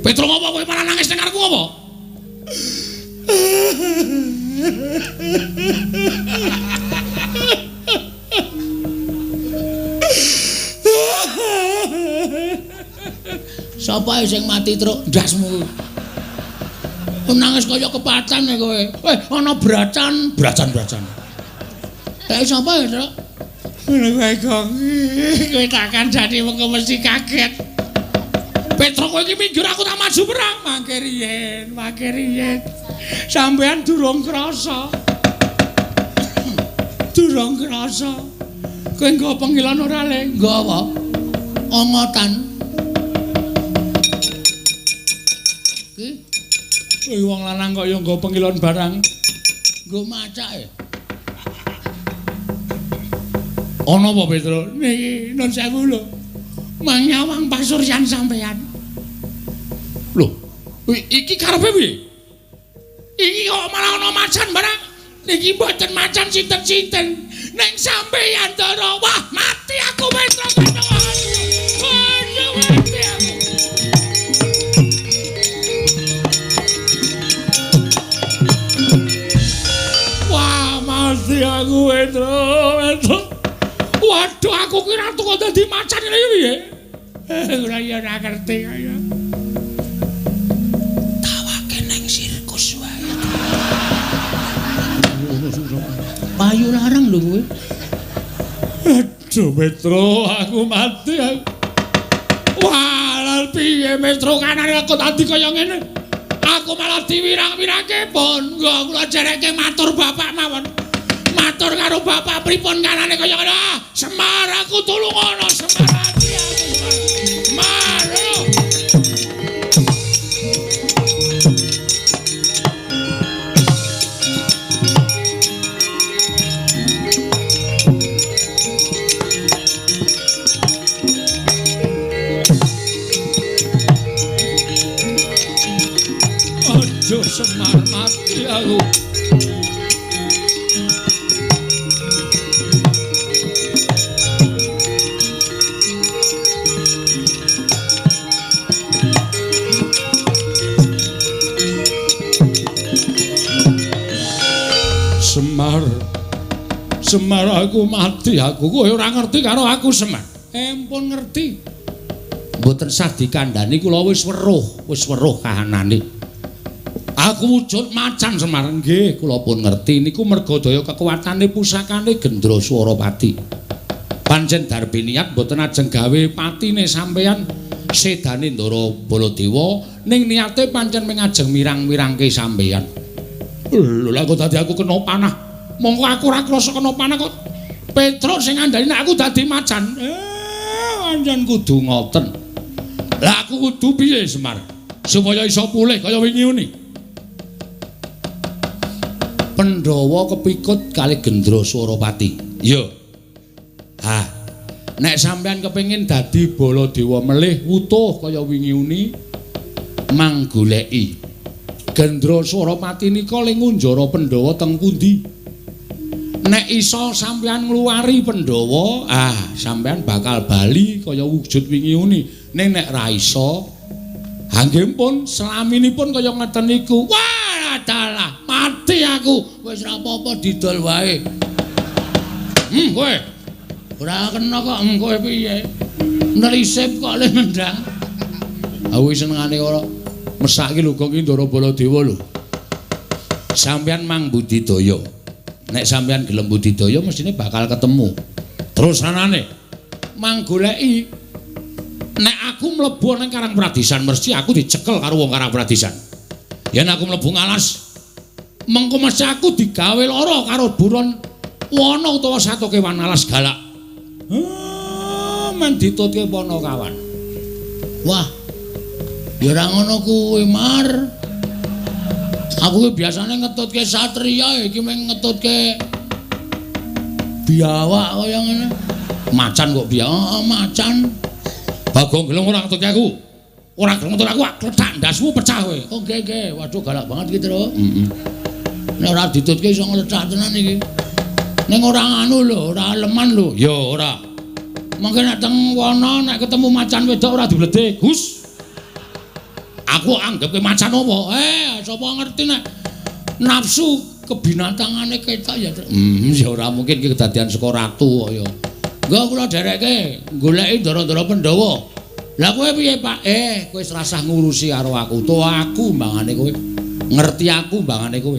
Petro ngopo kowe malah nangis ning ngarepku apa? Sapa sing mati truk ndasmu? Nangis kaya kepacan kowe. Ana bracan, bracan-bracan. Kae sapa ya, Truk? Ngono kowe kok. Kowe tak kandhani mengko mesti kaget. Petro kowe iki minggir aku tak maju perang. Mangke riyen, mangke riyen. Sampeyan durung krasa. Durung krasa. Kowe nggo pengilon ora le? Nggo apa? Ongotan. Ki kowe wong lanang kok ya nggo pengilon barang. Nggo macake. Ana apa, Petro? Niki nun sewu lho. Mang nyawang pasuryan sampeyan. Lho, iki karepe piye? Iki kok malah ana macan barang. Niki mboten macan sinten-sinten. Ning sampeyan Ndara. Wah, mati aku Petro. Aduh, mati aku. Wah, mati aku Petro, Petro. Waduh, aku kira ratu kok dadi macan ngene iki piye? Ora ya ora ngerti kaya. Payu larang lho kowe. Aduh Petro, aku mati aku. Wah, piye Petro kanane aku dadi kaya ngene. Aku malah diwirang-wirangke pun. Nggo kula jereke matur bapak mawon. Matur karo bapak pripun kanane kaya ngene. Semar aku tulungono, Semar ati aku. Semar. Aduh Semar mati aku. Semar, Semar aku mati aku. Kowe ora ngerti karo aku Semar. Empun ngerti. Mboten sah dikandhani kula wis weruh kahanane. Aku wujud macan Semar. Nggih, kula pun ngerti niku merga daya kekuatane pusakane Gendra Swarapati. Pancen darbi niat mboten ajeng gawe patine sampeyan sedane Ndara Baladewa, ning niate pancen mung ajeng mirang-mirangke sampeyan. Lho lah kok dadi aku kena panah. Mongko aku ora krasa kena panah kok Petruk sing ngandhani nek aku dadi macan. Pancen kudu ngoten. Lah aku kudu piye Semar supaya iso pulih kaya wingi uni. Pandhawa kepikut kali Gendra Swarapati. Iya. Ha. Nek sampeyan kepengin dadi Baladewa melih wutuh kaya wingi uni, manggoleki Gendra Swarapati nika le ngunjara Pandhawa teng pundi? Nek iso sampeyan ngluwari Pandhawa, ah sampeyan bakal bali kaya wujud wingi uni. Ning nek ra iso, ha nggih pun selaminipun kaya ngeten niku. Wah, dalah, mati aku. Wis ra apa-apa didol wae. Kowe. Ora kena kok kowe piye? Nelisip kok le nendang. Aku senengane ora mesake lho kok iki Ndara Baladewa lho. Sampeyan mang budidaya. Nek sampeyan gelem budidaya mestine bakal ketemu. Terus anane mang goleki. Nek aku mlebu nang Karang Pradisan mesti aku dicekel karo wong Karang Pradisan. Yen aku mlebu ngalas mengko mesti aku digawe lara karo buron wana utawa satu kewan alas galak. Men ditutke pana kawan. Wah. Ya ora ngono kuwi, Mar. Aku ki biasane ngetutke satriya, iki mung ngetutke biawak kaya ngene. Macan kok biawak, macan. Bagong gelem ora ngetutke aku. Ora gelem ngetut aku, kletak ndasmu pecah kowe. Oh nggih nggih, waduh galak banget iki, Tru. Heeh. Nek ora ditutke iso nglecak tenan iki. Ning ora anu lho, ora leman lho. Ya ora. Mangke nek teng wana nek ketemu macan wedok ora dibledhe, Gus. Aku anggap ke macan apa? Sapa ngerti nek nafsu kebinatangane ketok ya. Ya ora mungkin iki kedadian saka ratu kaya. Nggo kula dherekke goleki ndara-ndara Pandhawa. Lah kowe piye, Pak? Kowe wis rasah ngurusi karo aku. To aku mbangane kowe. Ngerti aku mbangane kowe.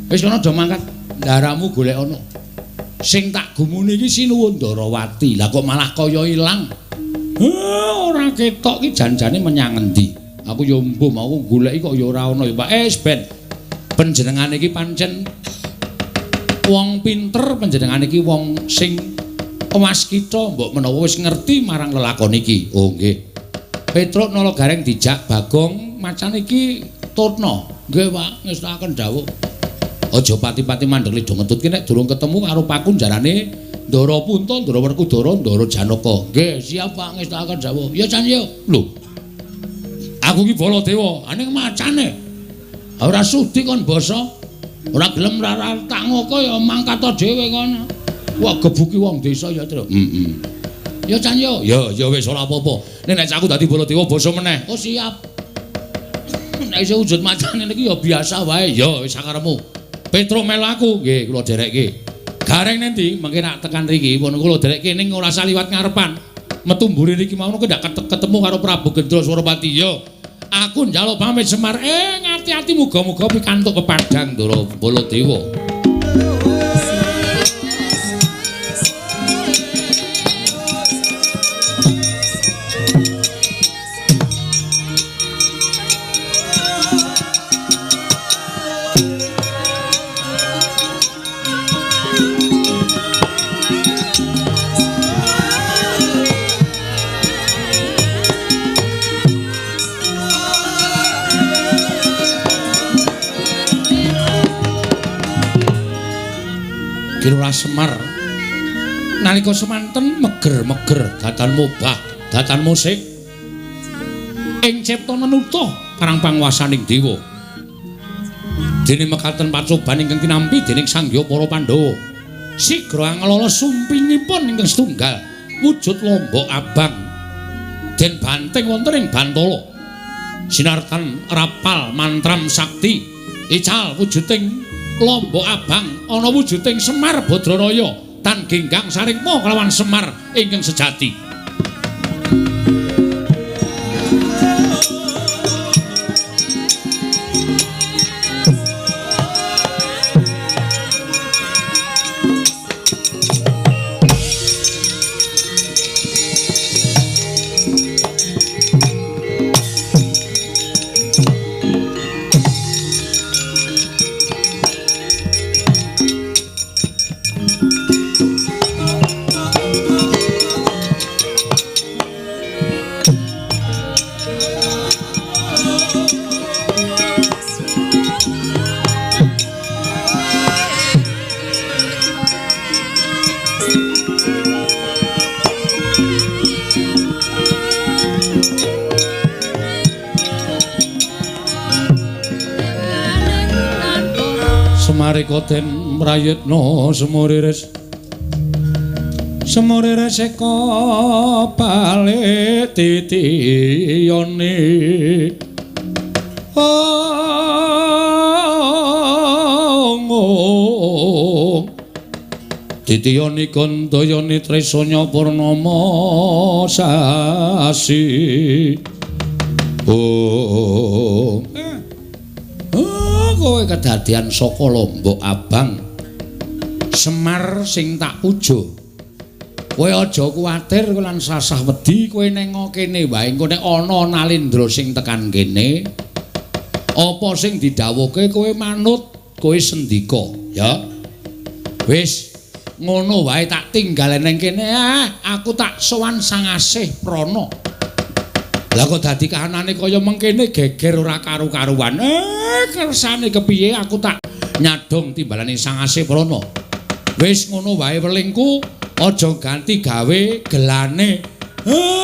Wis kono do mangkat. Ndaramu golek ana. Sing tak gumuni iki Sinuwun Ndarawati. Lah kok malah kaya ilang. Ora ketok iki jan-jane menyang endi? Aku ya mbuh mau goleki kok ya ora ana ya, Pak. Ben panjenengane iki pancen wong pinter, panjenengane iki wong sing waskita, mbok menawa wis ngerti marang lelakon iki. Oh nggih. Petruk Nala Gareng dijak Bagong macan iki tutna. Nggih, Pak, ngestakaken dawuh. Aja pati-pati mandeg lido ngetutke nek durung ketemu karo pakunjarane Ndara Punta, Ndara Werkudara, Ndara Janaka. Nggih, siap Pak, ngestakaken dawuh. Ya Chan yo. Lho. Aku ki Baladewa, ning macane. Ora sudi kon basa. Ora gelem ora tak ngoko ya mangkat dhewe kono. Wah, gebuki wong desa ya, Tru. Heeh. Ya Chan yo. Ya, ya wis ora apa-apa. Nek nek aku dadi Baladewa basa meneh. Oh, siap. Nek iso wujud macane niki ya biasa wae. Ya wis sakarepmu. Petruk melu aku. Nggih, kula dherekke. Gareng nendi? Mengke nak tekan riki pun kula dherekke ning ora usah liwat ngarepan. Metu mburi riki mau ndak ketemu karo Prabu Gendra Swarapati. Ya. Aku njaluk pamit Semar. Ngati-ati muga-muga pikantuk pepadang Ndara Baladewa. Ki Lurah Semar nalika semanten meger-meger datan mubah, datan musik ing cipta nenutuh parang panguwasaning dewa. Dene mekaten pacoban ingkang tinampi dening Sang Hyang para Pandhawa. Sigra anglala sumpingipun ingkang setunggal wujud lombok abang den banting wonten ing bantala. Sinartan rapal mantram sakti ical wujuding lombok abang ana wujuding Semar Badranaya tan genggang sarikma kelawan Semar ingkang sejati. Semarika den prayitna semurires semurires eka balik titiyane ong titiyane kandayane tresanya purnama sasi. Oh, kowe kedadian saka lombok abang Semar sing tak puja. Kowe aja kuwatir lan sasah wedi, kowe neng kene wae engko nek ana Nalendra sing tekan kene apa sing didhawuhke kowe manut, kowe sendika ya. Wis ngono wae tak tinggal neng kene, aku tak sowan Sang Asih Prana. Lah kok dadi kahanane kaya mengkene geger ora karu-karuan. Kersane kepiye aku tak nyadong timbalane Sang Asih Prana. Wis ngono wae welingku, aja ganti gawe gelane.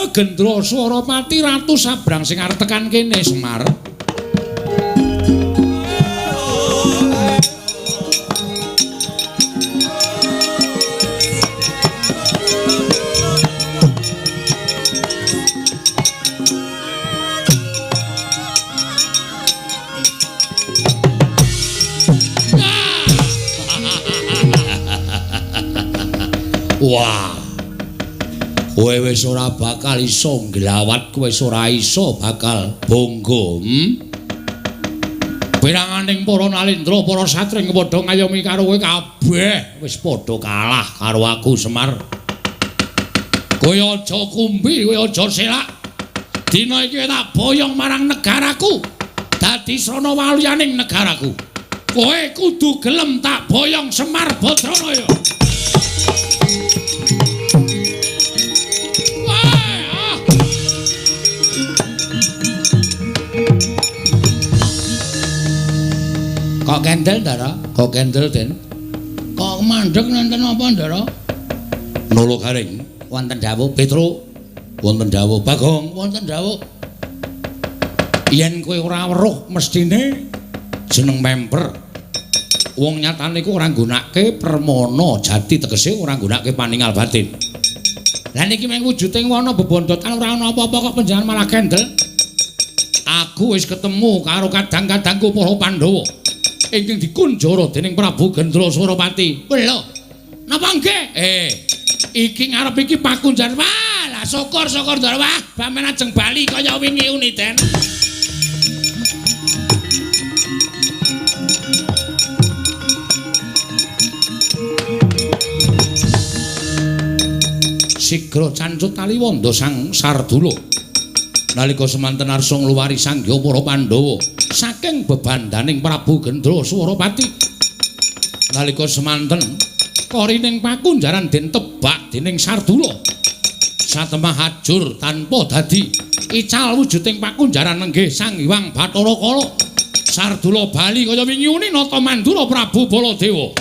Gendra Swarapati Ratu Sabrang sing arep tekan kene Semar. Wah, kowe wis ora bakal iso nglawat, kowe wis ora iso bakal bangga. Piranganing para Nalendra, para satring padha ngayomi karo kowe kabeh wis padha kalah karo aku Semar. Kowe aja kumbi, kowe aja selak. Dina iki tak boyong marang negaraku. Dadi srana waluyaning negaraku. Kowe kudu gelem tak boyong Semar Badranaya. Kok kendel, Ndara? Kok kendel, Den? Kok mandeg nenten apa, Ndara? Nolo garing. Wonten dawuh Petro, wonten dawuh Bagong, wonten dawuh. Yen kowe ora weruh mestine jeneng memper. Wong nyatane iku ora nggunakake permana jati, tegese ora nggunakake paningal batin. Lah niki mung wujuding wana bebondotan ora ana apa-apa kok panjenengan malah kendel. Aku wis ketemu karo kadang-kadangku para Pandhawa ingkang dikunjara dening Prabu Gendra Surapati. Lho, napa nggih? Iki ngarep iki pakunjan. Wah, lah syukur-syukur Ndara. Wah, bamen ajeng bali kaya wingi uni, Den. Sigra cancut taliwonda Sang Sardula. Nalika semanten arsa ngluwari Sang Hyang para Pandhawa saking bebandaning Prabu Gendra Surapati. Nalika semanten korining pakunjaran den tebak dening Sardula. Satemah ajur tanpa dadi ical wujuding pakunjaran nenggih Sang Hyang Bathara Kala. Sardula bali kaya wingi uni nata mandura Prabu Baladewa.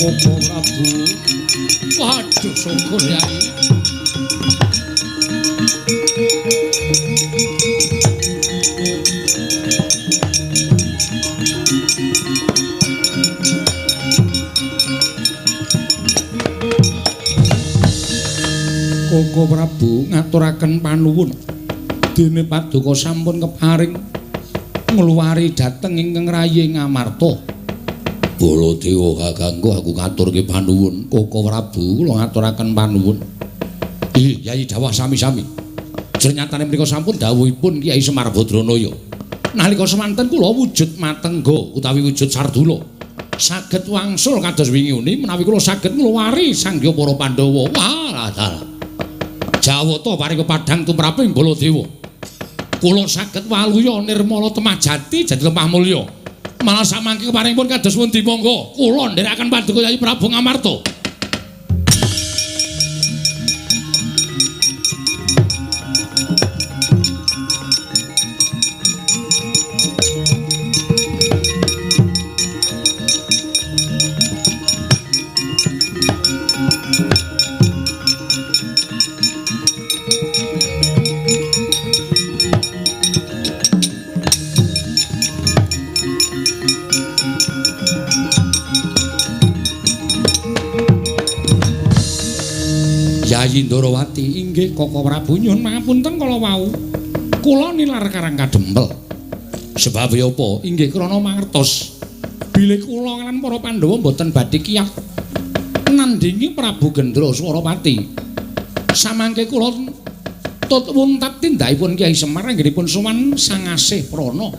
Koko Prabu. Waduh, syukur Yai. Koko Prabu ngaturaken panuwun. Dene paduka sampun keparing ngluwari dhateng ingkang rayi Ngamarta. Baladewa kakangku aku ngaturke panuwun. Koko Prabu kula ngaturaken panuwun. Ih, Yai dawuh sami-sami. Jernyatane mriku sampun dawuhipun Kyai Semar Badranaya. Nalika semanten kula wujud matengga utawi wujud sardula. Saged wangsul kados wingi uni menawi kula saged ngluwari sangya para Pandhawa. Wah, dalah. Jawata paring padhang tumraping Baladewa. Kula saged waluya nirmala temah jati jati lemah mulya. Malah samangke keparingipun kados pundi monggo kula nderekaken paduka Yai Prabu Ngamarta. Yayi Ndarawati inggih Koko Prabu nyuwun pangapunten kala wau. Kula nilar Karang Kadempel. Sebab apa? Inggih krana mangertos bilih kula lan para Pandhawa mboten badhe kiyat nandhingi Prabu Gendra Swarapati. Samangke kula tut wuntat tindakipun Kyai Semar anggenipun sowan Sang Asih Prana.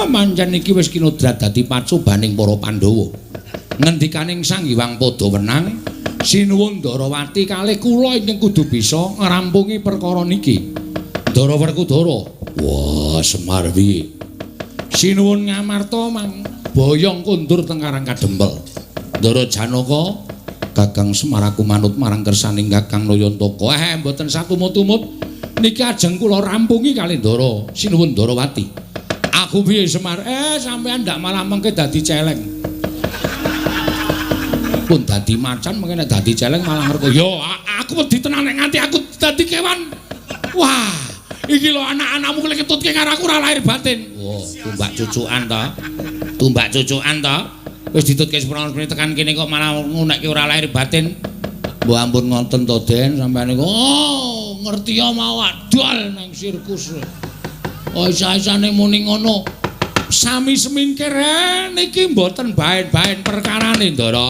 Mancen iki wis kinodrat dadi pacobaning para Pandhawa. Ngendikaning Sang Hyang Padha Wenang, sinuwun Ndarawati kalih kula ingkang kudu bisa ngrampungi perkara niki. Ndara Werkudara. Wah, Semar piye? Sinuwun Ngamarta mang boyong kondur teng Karang Kadempel. Ndara Janaka, Kakang Semar aku manut marang kersaning Kakang Nayantaka. Mboten satumut-tumut niki ajeng kula rampungi kalih Ndara Sinuwun Ndarawati. Aku piye Semar? Sampeyan ndak malah mengke dadi celeng. Pun dadi macan mengke nek dadi celeng malah ngerko. Yo, aku wedi tenan nek nganti aku dadi kewan. Wah, iki lho anak-anakmu lek ketutke karo aku ora lahir batin. Wah, tumbak cucukan ta. Tumbak cucukan ta. Wis ditutke seprono tekan kene kok malah ngunekke ora lahir batin. Mbok ampun ngoten to, Den, sampeyan niku. Oh, ngerti ya mau adol nang sirkus. Oh, isa-isane muni ngono. Sami semingkir niki mboten baen-baen perkarane, Ndara.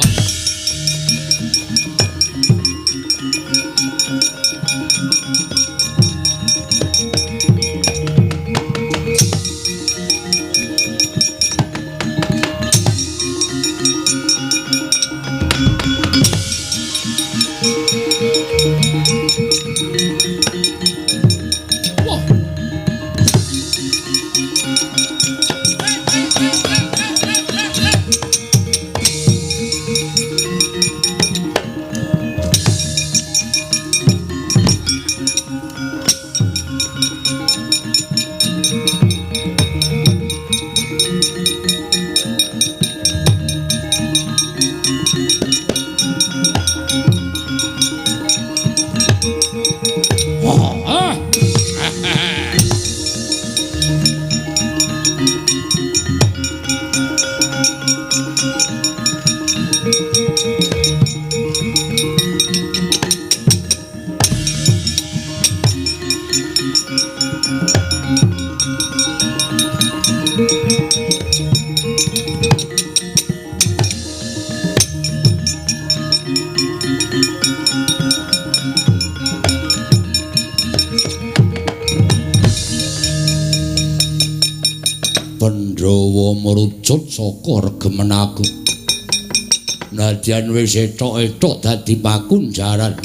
Pandhawa merucut saka regemen aku. Nadyan wis etok-etok dadi pakunjaran,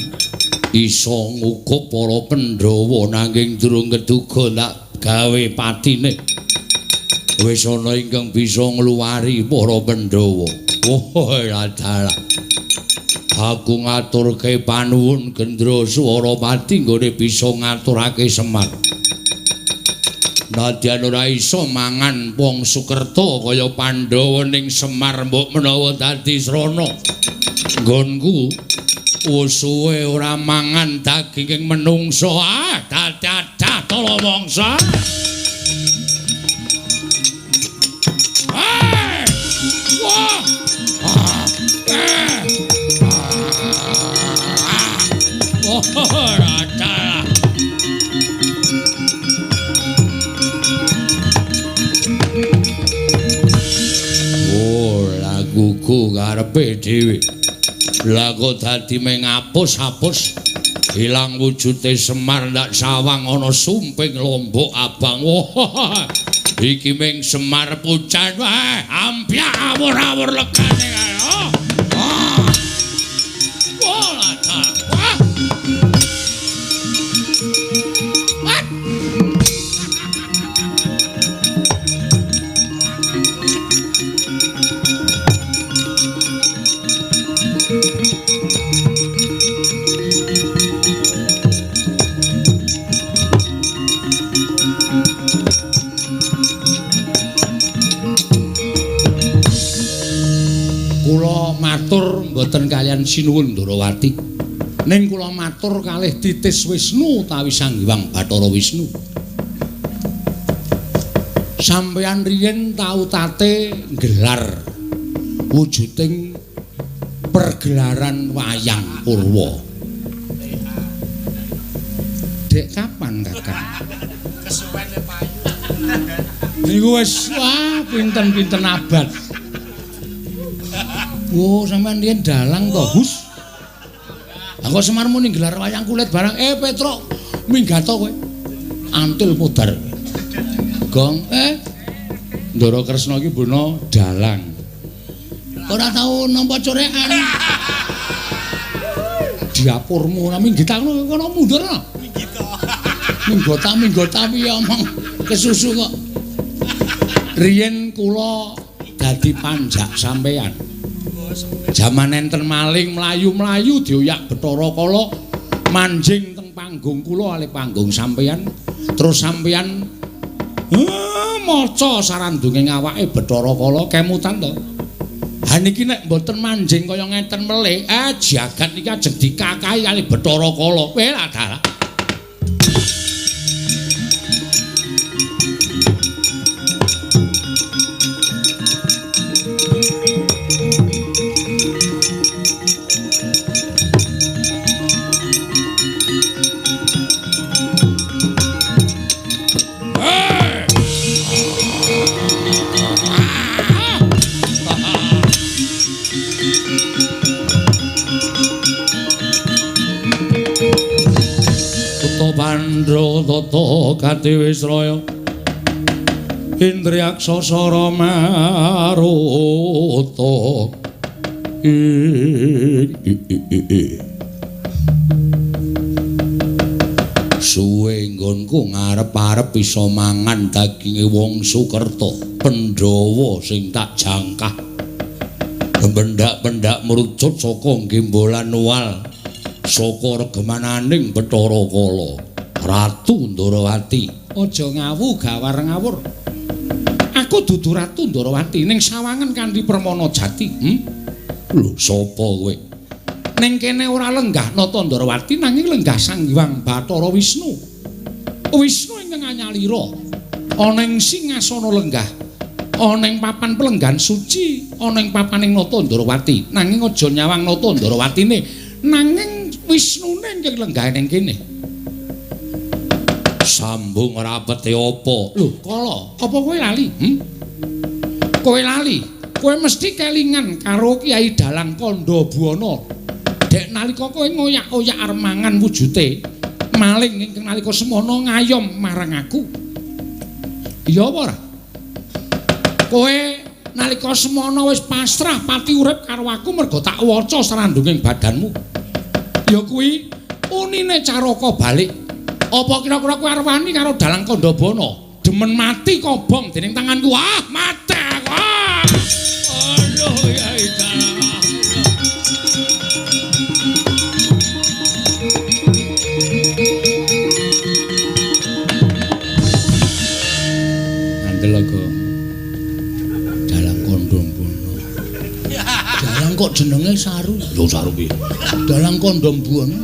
iso ngukup para Pandhawa nanging durung keduga tak gawe patine. Wis ana ingkang bisa ngluwari para Pandhawa. Oh, dalah. Aku ngaturke panuwun Gendra Swarapati nggone bisa ngaturake Semar. Nadyan ora iso mangan wong Sukerta kaya Pandhawa ning Semar mbok menawa dadi srana. Nggonku wis suwe ora mangan daginging menungsa. Ah, dadah tala mangsa. Wah! Ah! Eh! Oh, dalah. Oh, laguku karepe dhewe. Lah kok dadi mengapus-apus ilang wujute Semar ndak sawang ana sumping lombok abang. Wah, iki ming Semar pucan wae, ampyak awur-awur legane kae. Oh. Wah, lah. Wah. Wah. Kula matur mboten kaliyan sinuwun Ndorowati. Ning kula matur kalih Titis Wisnu utawi Sang Hyang Bathara Wisnu. Sampeyan riyen tau tate nggelar wujuding pergelaran wayang purwa. Dek kapan, Kakang? Kesuwen payu. Niku wis wah pinten-pinten abad. Wo, sampean riyen dalang to, Hus? Lah kok Semar muni gelar wayang kulit barang. Petruk, minggato kowe. Antil modar. Gong, Ndara Kresna iki bono dalang. Ora tau nampa corekan. Diapurmu ora minggita kono mundur no. Minggita. Minggota minggota piye omong kesusu kok. Riyen kula dadi panjak sampean. Jaman enten maling mlayu-mlayu dioyak Bathara Kala manjing teng panggung kula alih panggung sampean. Terus sampean maca sarandunge awake Bathara Kala kemutan to. Ha niki nek mboten manjing kaya ngeten melih, jagat niki ajeng dikakahi kalih Bathara Kala. Kowe lah dalah. Pandra tata katiwisraya Indriyaksa sara maruta suwe nggonku ngarep-arep iso mangan daginge wong Sukerta Pandhawa sing tak jangkah pendak-pendak mrucut saka gembolan wal saka regemananing Bathara Kala Ratu Ndorowati. Aja ngawu gawar ngawur. Aku dudu Ratu Ndorowati ning sawangan kanthi permana jati. Lho sapa kowe? Ning kene ora lenggah Nata Ndorowati nanging lenggah Sang Hyang Bathara Wisnu. Wisnu ingkang anyalira ana ing singasana lenggah, ana ing papan pelenggan suci, ana ing papaning Nata Ndorowati. Nanging aja nyawang Nata Ndorowatine, nanging Wisnune ingkang lenggah ning kene. Sambung rapete apa? Lho, Kala, apa kowe lali? Kowe lali. Kowe mesti kelingan karo Kyai Dalang Kandha Buwana. Dek nalika kowe ngoyak-oyak arep mangan wujute maling ingkang nalika semono ngayom marang aku. Iya apa ora? Kowe nalika semono wis pasrah pati urip karo aku mergo tak waca srandunging badanmu. Ya kuwi unine caraka balik. Apa kira-kira kowe arep wani karo Dalang Kandha Buwana? Demen mati kobong dening tanganku. Ah, mati aku. Ah. Aduh, ya Dalang. Kandha Buana. Dalang kok jenenge Saru? Lho Saru piye? Dalang Kandha Buana.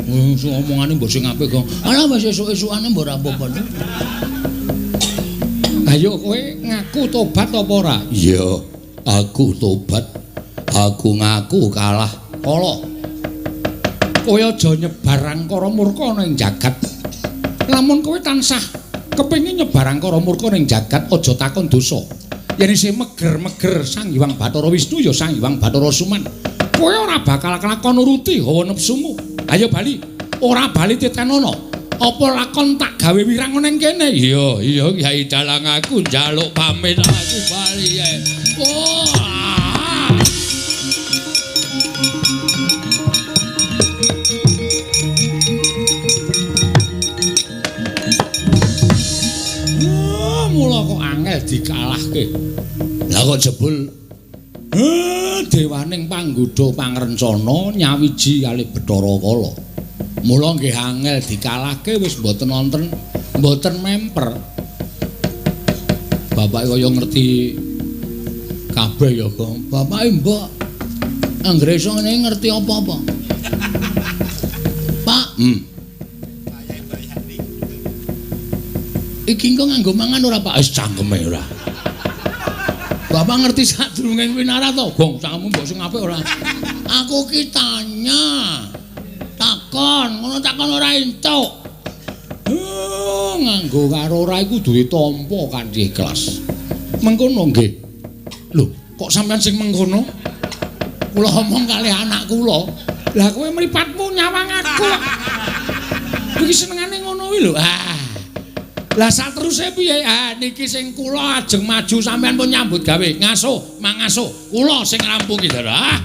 Wong sing omongane mbok sing apik kok. Alah wis esuk-esukane mbok ora apa-apa. Ayo kowe ngaku tobat apa ora? Iya, aku tobat. Aku ngaku kalah kala. Kowe aja nyebar angkara murka ning jagat. Lamun kowe tansah kepengin nyebar angkara murka ning jagat, aja takon dosa. Yen isih meger-meger Sang Hyang Bathara Wisnu ya Sang Hyang Bathara Suman. Kowe ora bakal kelakon nuruti hawa nepsumu. Ayo bali. Ora bali titenono. Apa lakon tak gawe wirang ning kene? Iya, iya Kyai Dalang aku njaluk pamit aku bali ya. Oh. Mula kok angel dikalahke. Lah kok jebul dewaning panggodha pangrencana nyawiji kalih Bathara Kala. Mula nggih angel dikalahke wis mboten wonten, mboten memper. Bapake kaya ngerti kabeh ya, Gong. Bapake mbok anggere iso ngene ngerti apa-apa. Pak, Iki engko nganggo mangan ora, Pak? Wis cangkeme ora. Bapak ngerti sadurunge winara to, Gong? Cangkemmu mbok sing apik ora? Aku ki tanya. Takon, ngono takon ora entuk. Nganggo karo ora iku duwe tampa kanthi ikhlas. Mengkono nggih. Lho, kok sampean sing mengkono? Kula omong kalih anak kula. Lah kowe mripatmu nyawang aku. Iki senengane ngono kuwi lho. Ah. Lah sateruse piye? Ah niki sing kula ajeng maju sampean pun nyambut gawe. Ngaso, mangaso. Kula sing ngrampungi dalah.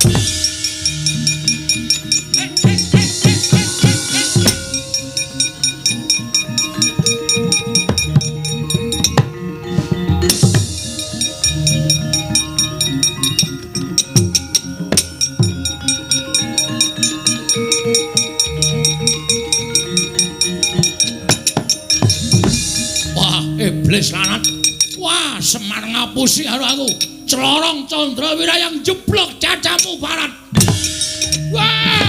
Iblis lanat. Wah, Semar ngapusi karo aku. Clorong Candra Wirayang jeblok cacamu barat. Wah!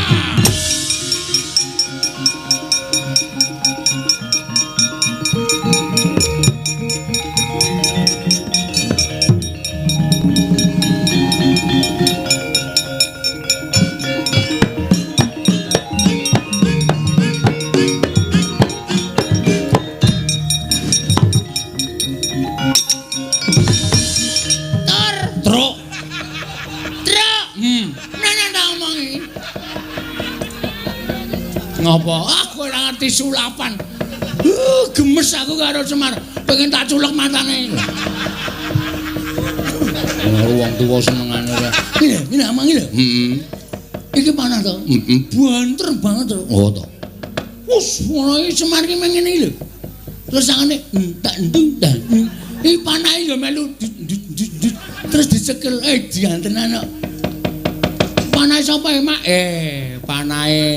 Ngapa? Aku ora ngerti sulapan. Gemes aku karo Semar. Pengen tak culek matane. Karo wong tuwa senengane ora. Iki lho, amang iki lho. Heeh. Iki panah to? Heeh. Banter banget to. Oh to. Wus, ngono iki Semar iki mengene iki lho. Terus tangane tak ndung tak. Iki panahe ya melu terus dicekel diantenan kok. Panahe sapa ya, Mak? Panahe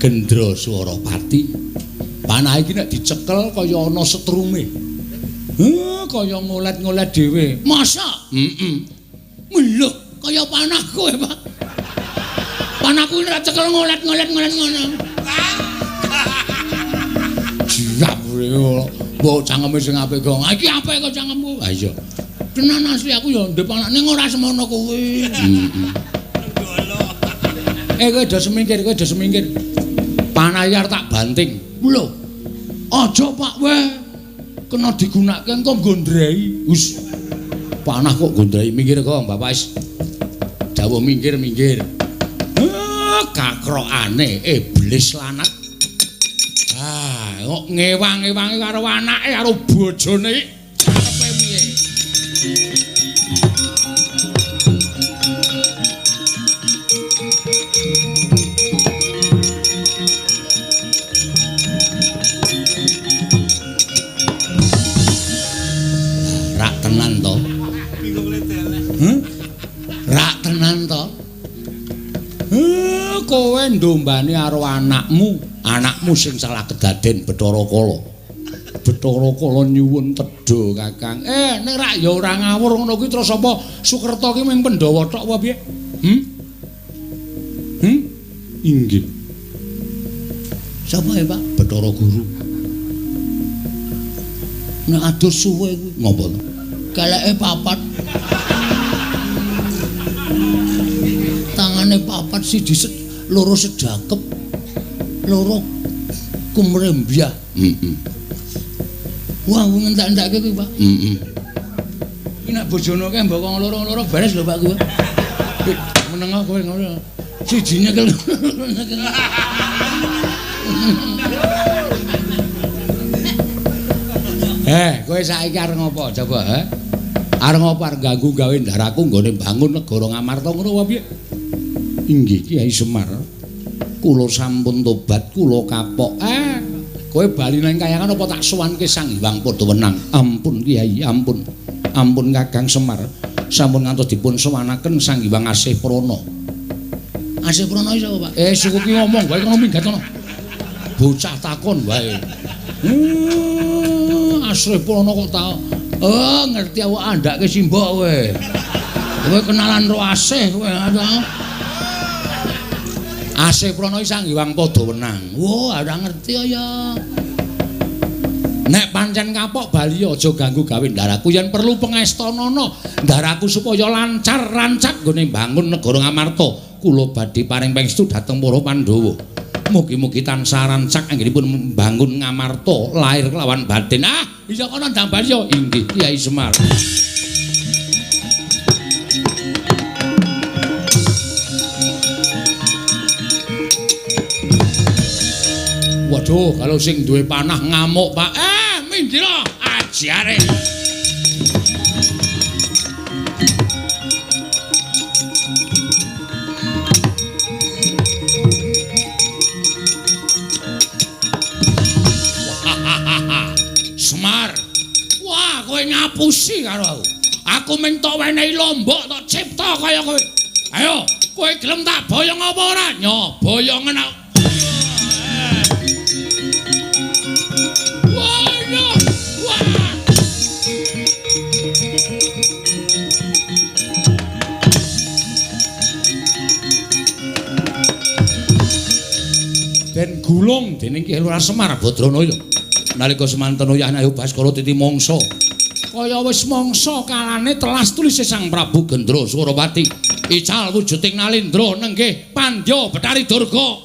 Gendra Swarapati. Panah iki nek dicekel kaya ana setrume. Kaya ngolet-ngolet dhewe. Masa? Heeh. Lho, kaya panahku ya, Pak. Panahku nek cekel ngolet-ngolet-ngolet ngono. Jiap mbok cangkeme sing apik, Gong. Iki apik kok cangkemku. Ha iya. Tenan asli aku ya ndek panah ning ora semono kuwi. Heeh. Kowe aja semingkir, kowe aja semingkir. Panah arep tak banting. Lho. Aja Pak weh. Kena digunakake engko gondrei. Wis. Panah kok gondrei minggir kok, Bapak wis. Dawuh minggir-minggir. Kakrokane iblis lanat. Ah, kok ngewang-ewangi karo anake karo bojone. Karepe piye? Rak tenan to? Rak tenan to? Kowe ndombane karo anakmu, anakmu sing salah kedaden Bathara Kala. Bathara Kala nyuwun tedha, Kakang. Nek rak ya ora ngawur ngono kuwi terus apa Sukerta ki mung Pandhawa tok apa piye? Inggih. Sapa ya, Pak? Bathara Guru. Nek adus suwe kuwi ngopo to? Keleke papat. Tangane papat siji loro sedakep. Loro kumrembyah. Heeh. Wah, ngentek-entekke kuwi, Pak. Heeh. Iki nek bojone kae mbok wong loro-loro beres lho, Pak kuwi. Meneng kowe ngono. Siji nyekel. Kowe saiki arep ngopo coba, ha? Arep ngopo arep ganggu gawe ndaraku nggone bangun negara Ngamarta ngono apa piye? Inggih Kyai Semar. Kula sampun tobat, kula kapok. Kowe bali nang kayangan apa tak sowanke Sang Hyang Padhawenang? Ampun Kyai, ampun. Ampun Kakang Semar. Sampun ngantos dipun sowanaken Sang Hyang Asih Prana. Asih Prana iki sapa, Pak? Suku ki ngomong wae kono minggat kono. Bocah takon wae. Asih Prana kok ta. Oh, ngerti aku andhake simbok kowe. Kowe kenalan karo Asih kowe. Asih Prana iki Sang Hyang Padhawenang. Wah, ora ngerti ya. Nek pancen kapok bali aja ganggu gawe ndaraku yen perlu pengestanana ndaraku supaya lancar rancak nggone bangun negara Ngamarta. Kula badhe paring pangestu dhateng para Pandhawa. Mugi-mugi tansah rancak anggenipun mbangun Ngamarta lahir kelawan batin. Ah, iya kono ndang bali ya. Inggih Kyai Semar. Waduh, kalau sing duwe panah ngamuk, Pak. Minggir ajare. Semar. Wah, kowe ngapusi karo aku. Aku mung tok wenehi lombok tok cipta kaya kowe. Ayo, kowe gelem tak boyong apa ora? Nyo, boyongen aku. Den gulung dening Ki Lurah Semar Badranaya. Nalika semanten uyah Ayu Baskara titi mangsa. Kaya wis mangsa kalane telas tulise Sang Prabu Gendra Surawati. Ical wujuding Nalindra nenggih Pandya Bathari Durga.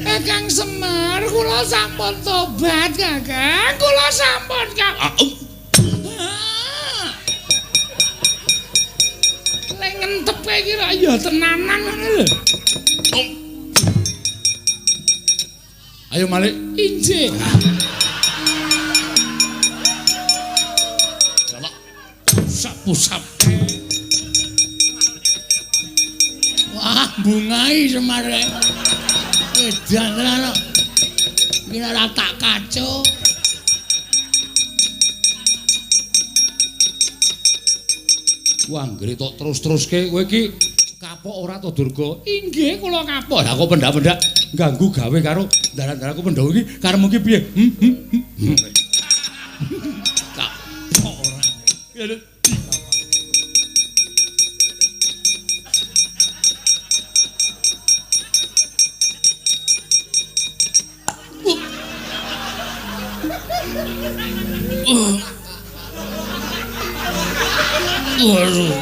Kakang Semar, kula sampun tobat, Kakang. Kula sampun, Kang. Lek ngentep kowe iki ra ya tenanan ngono lho. Ayo malik. Injih. Jalak. Pusap-pusap. Wah, bungai Semar. Edan tenan kok. Iki ora tak kaco. Wah, anggere tok terus-teruske kowe iki kapok ora to Durga? Inggih, kula kapok. Lah kok pendak-pendak ganggu gawe karo ndaran-ndaranku Pandhawa iki karepmu iki piye? Kapok ora. Waduh.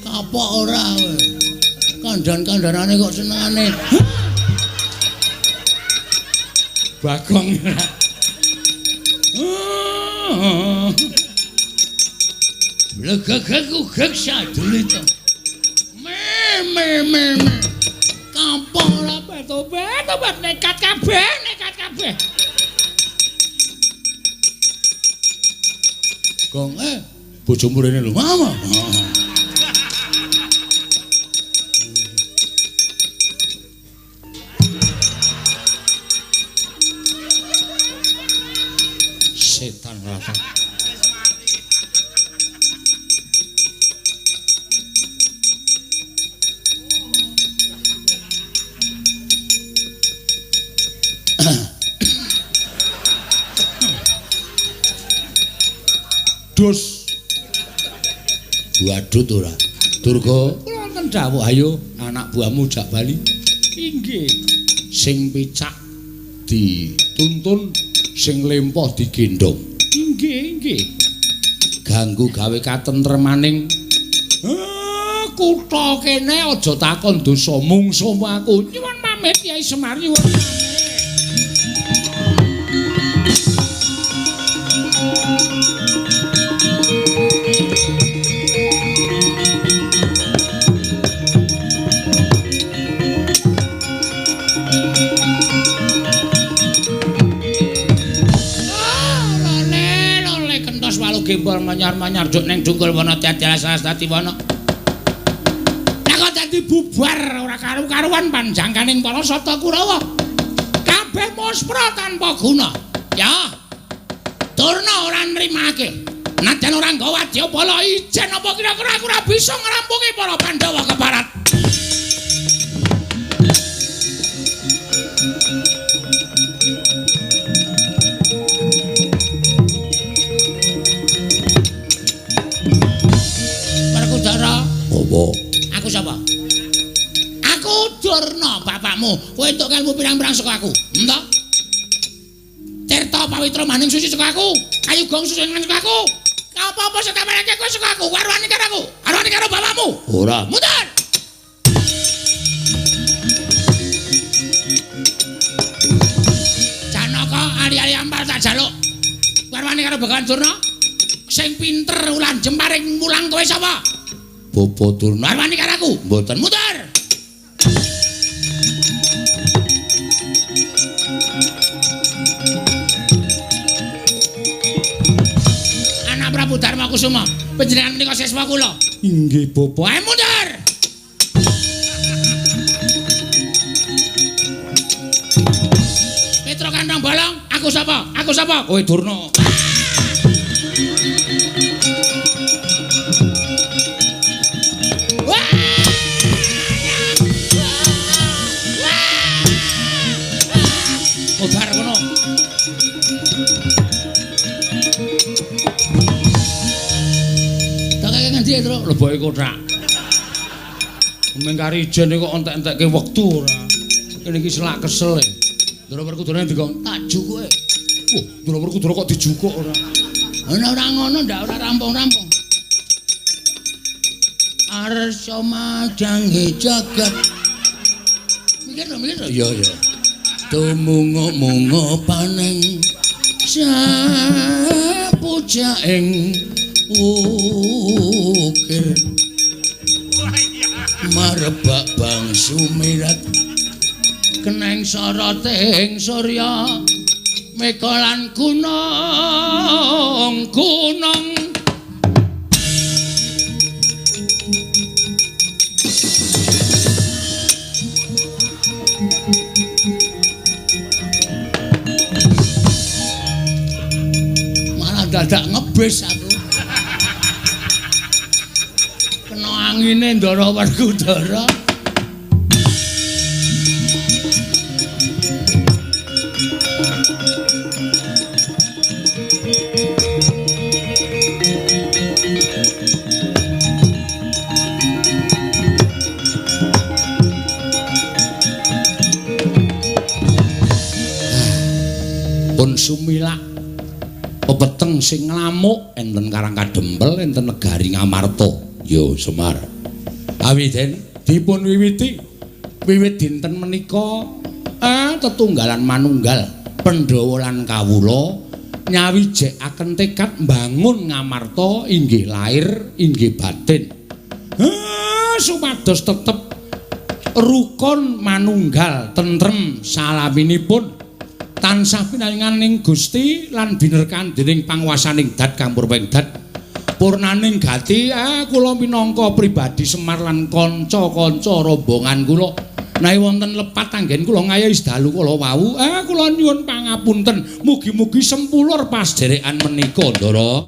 Kapok ora kowe. Kandhan-kandhanane kok senengane. Bagong ora. Blegegeg sadulita. Me me me. Kapok ora tobat, tobat nekat kabeh, nekat kabeh. Gong bojomu rene lho, mama. Setan rata. Dus. Wadut ora. Durga, kula wonten dawuh, ayo anak buahmu jak bali. Inggih. Sing picak dituntun, sing lempoh digendhong. Inggih, inggih. Ganggu gawe katentremaning kutha kene aja takon dosa mungsuhmu aku. Nyuwun pamit Kyai Semar, nyuwun pamit. Gembol manyar-manyar juk ning dungkul wana tiati wana. Lah kok dadi bubar ora karu-karuan panjangkaning para sata Kurawa. Kabeh muspra tanpa guna. Ya. Durna ora nrimake. Najan ora nggawa wadyabala ijen apa kira-kira aku ora bisa ngrampungi para Pandhawa keparat. Aku sapa? Aku Durna bapakmu. Kowe entuk ilmu pirang-pirang saka aku. Entuk. Tirta pawitra maning suci saka aku. Kayu gong suci saka aku. Apa-apa sing tak marake kowe saka aku. Warwani karo aku. Warwani karo bapakmu. Ora. Mundur. Janaka ali-ali ampal tak jaluk. Warwani karo Begawan Durna. Sing pinter ulan jemparing mulang kowe sapa? Bapak Durna arwani karo aku. Mboten muter. Anak Prabu Darma Kusuma, panjenengan menika siswa kula. Inggih, Bapak. Ayo mundur. Petro Kantong Bolong, aku sapa? Aku sapa? Kowe Durna. Leboke kothak. Mung kari ijen kok entek-entekke wektu ora. Kene iki selak kesel e. Ndara Werkudara dikon tak jukuke. Wah, Ndara Werkudara kok dijukuk ora. Ana ora ngono ndak ora rampung-rampung. Arsa madangge jagat. Mikir lho, mikir lho. Iya, iya. Tumunga-munga paneng sapujaing ukir marebak bangsu mirat keneng soroting surya mega lan gunung gunung. Malah dadak ngebis aku. Kena angine Ndara Werkudara. Pun sumilak pepeteng sing nglamuk enten Karang Kadempel enten negari Ngamarta. Yo Semar. Awiten dipun wiwiti wiwit dinten menika tetunggalan manunggal Pandhawa lan kawula nyawijekaken tekad mbangun Ngamarta inggih lair inggih batin. Supados tetep rukun manunggal tentrem salaminipun tansah pinaringan Gusti lan binerkan dening panguwasaning dat kampurwing dat. Purnaning gati kula minangka pribadi Semar lan kanca-kanca rombongan kula Menawi wonten lepat anggen kula ngayahi dalu kala wau, kula nyuwun pangapunten. Mugi-mugi sempulur pasdherekan menika, Ndara.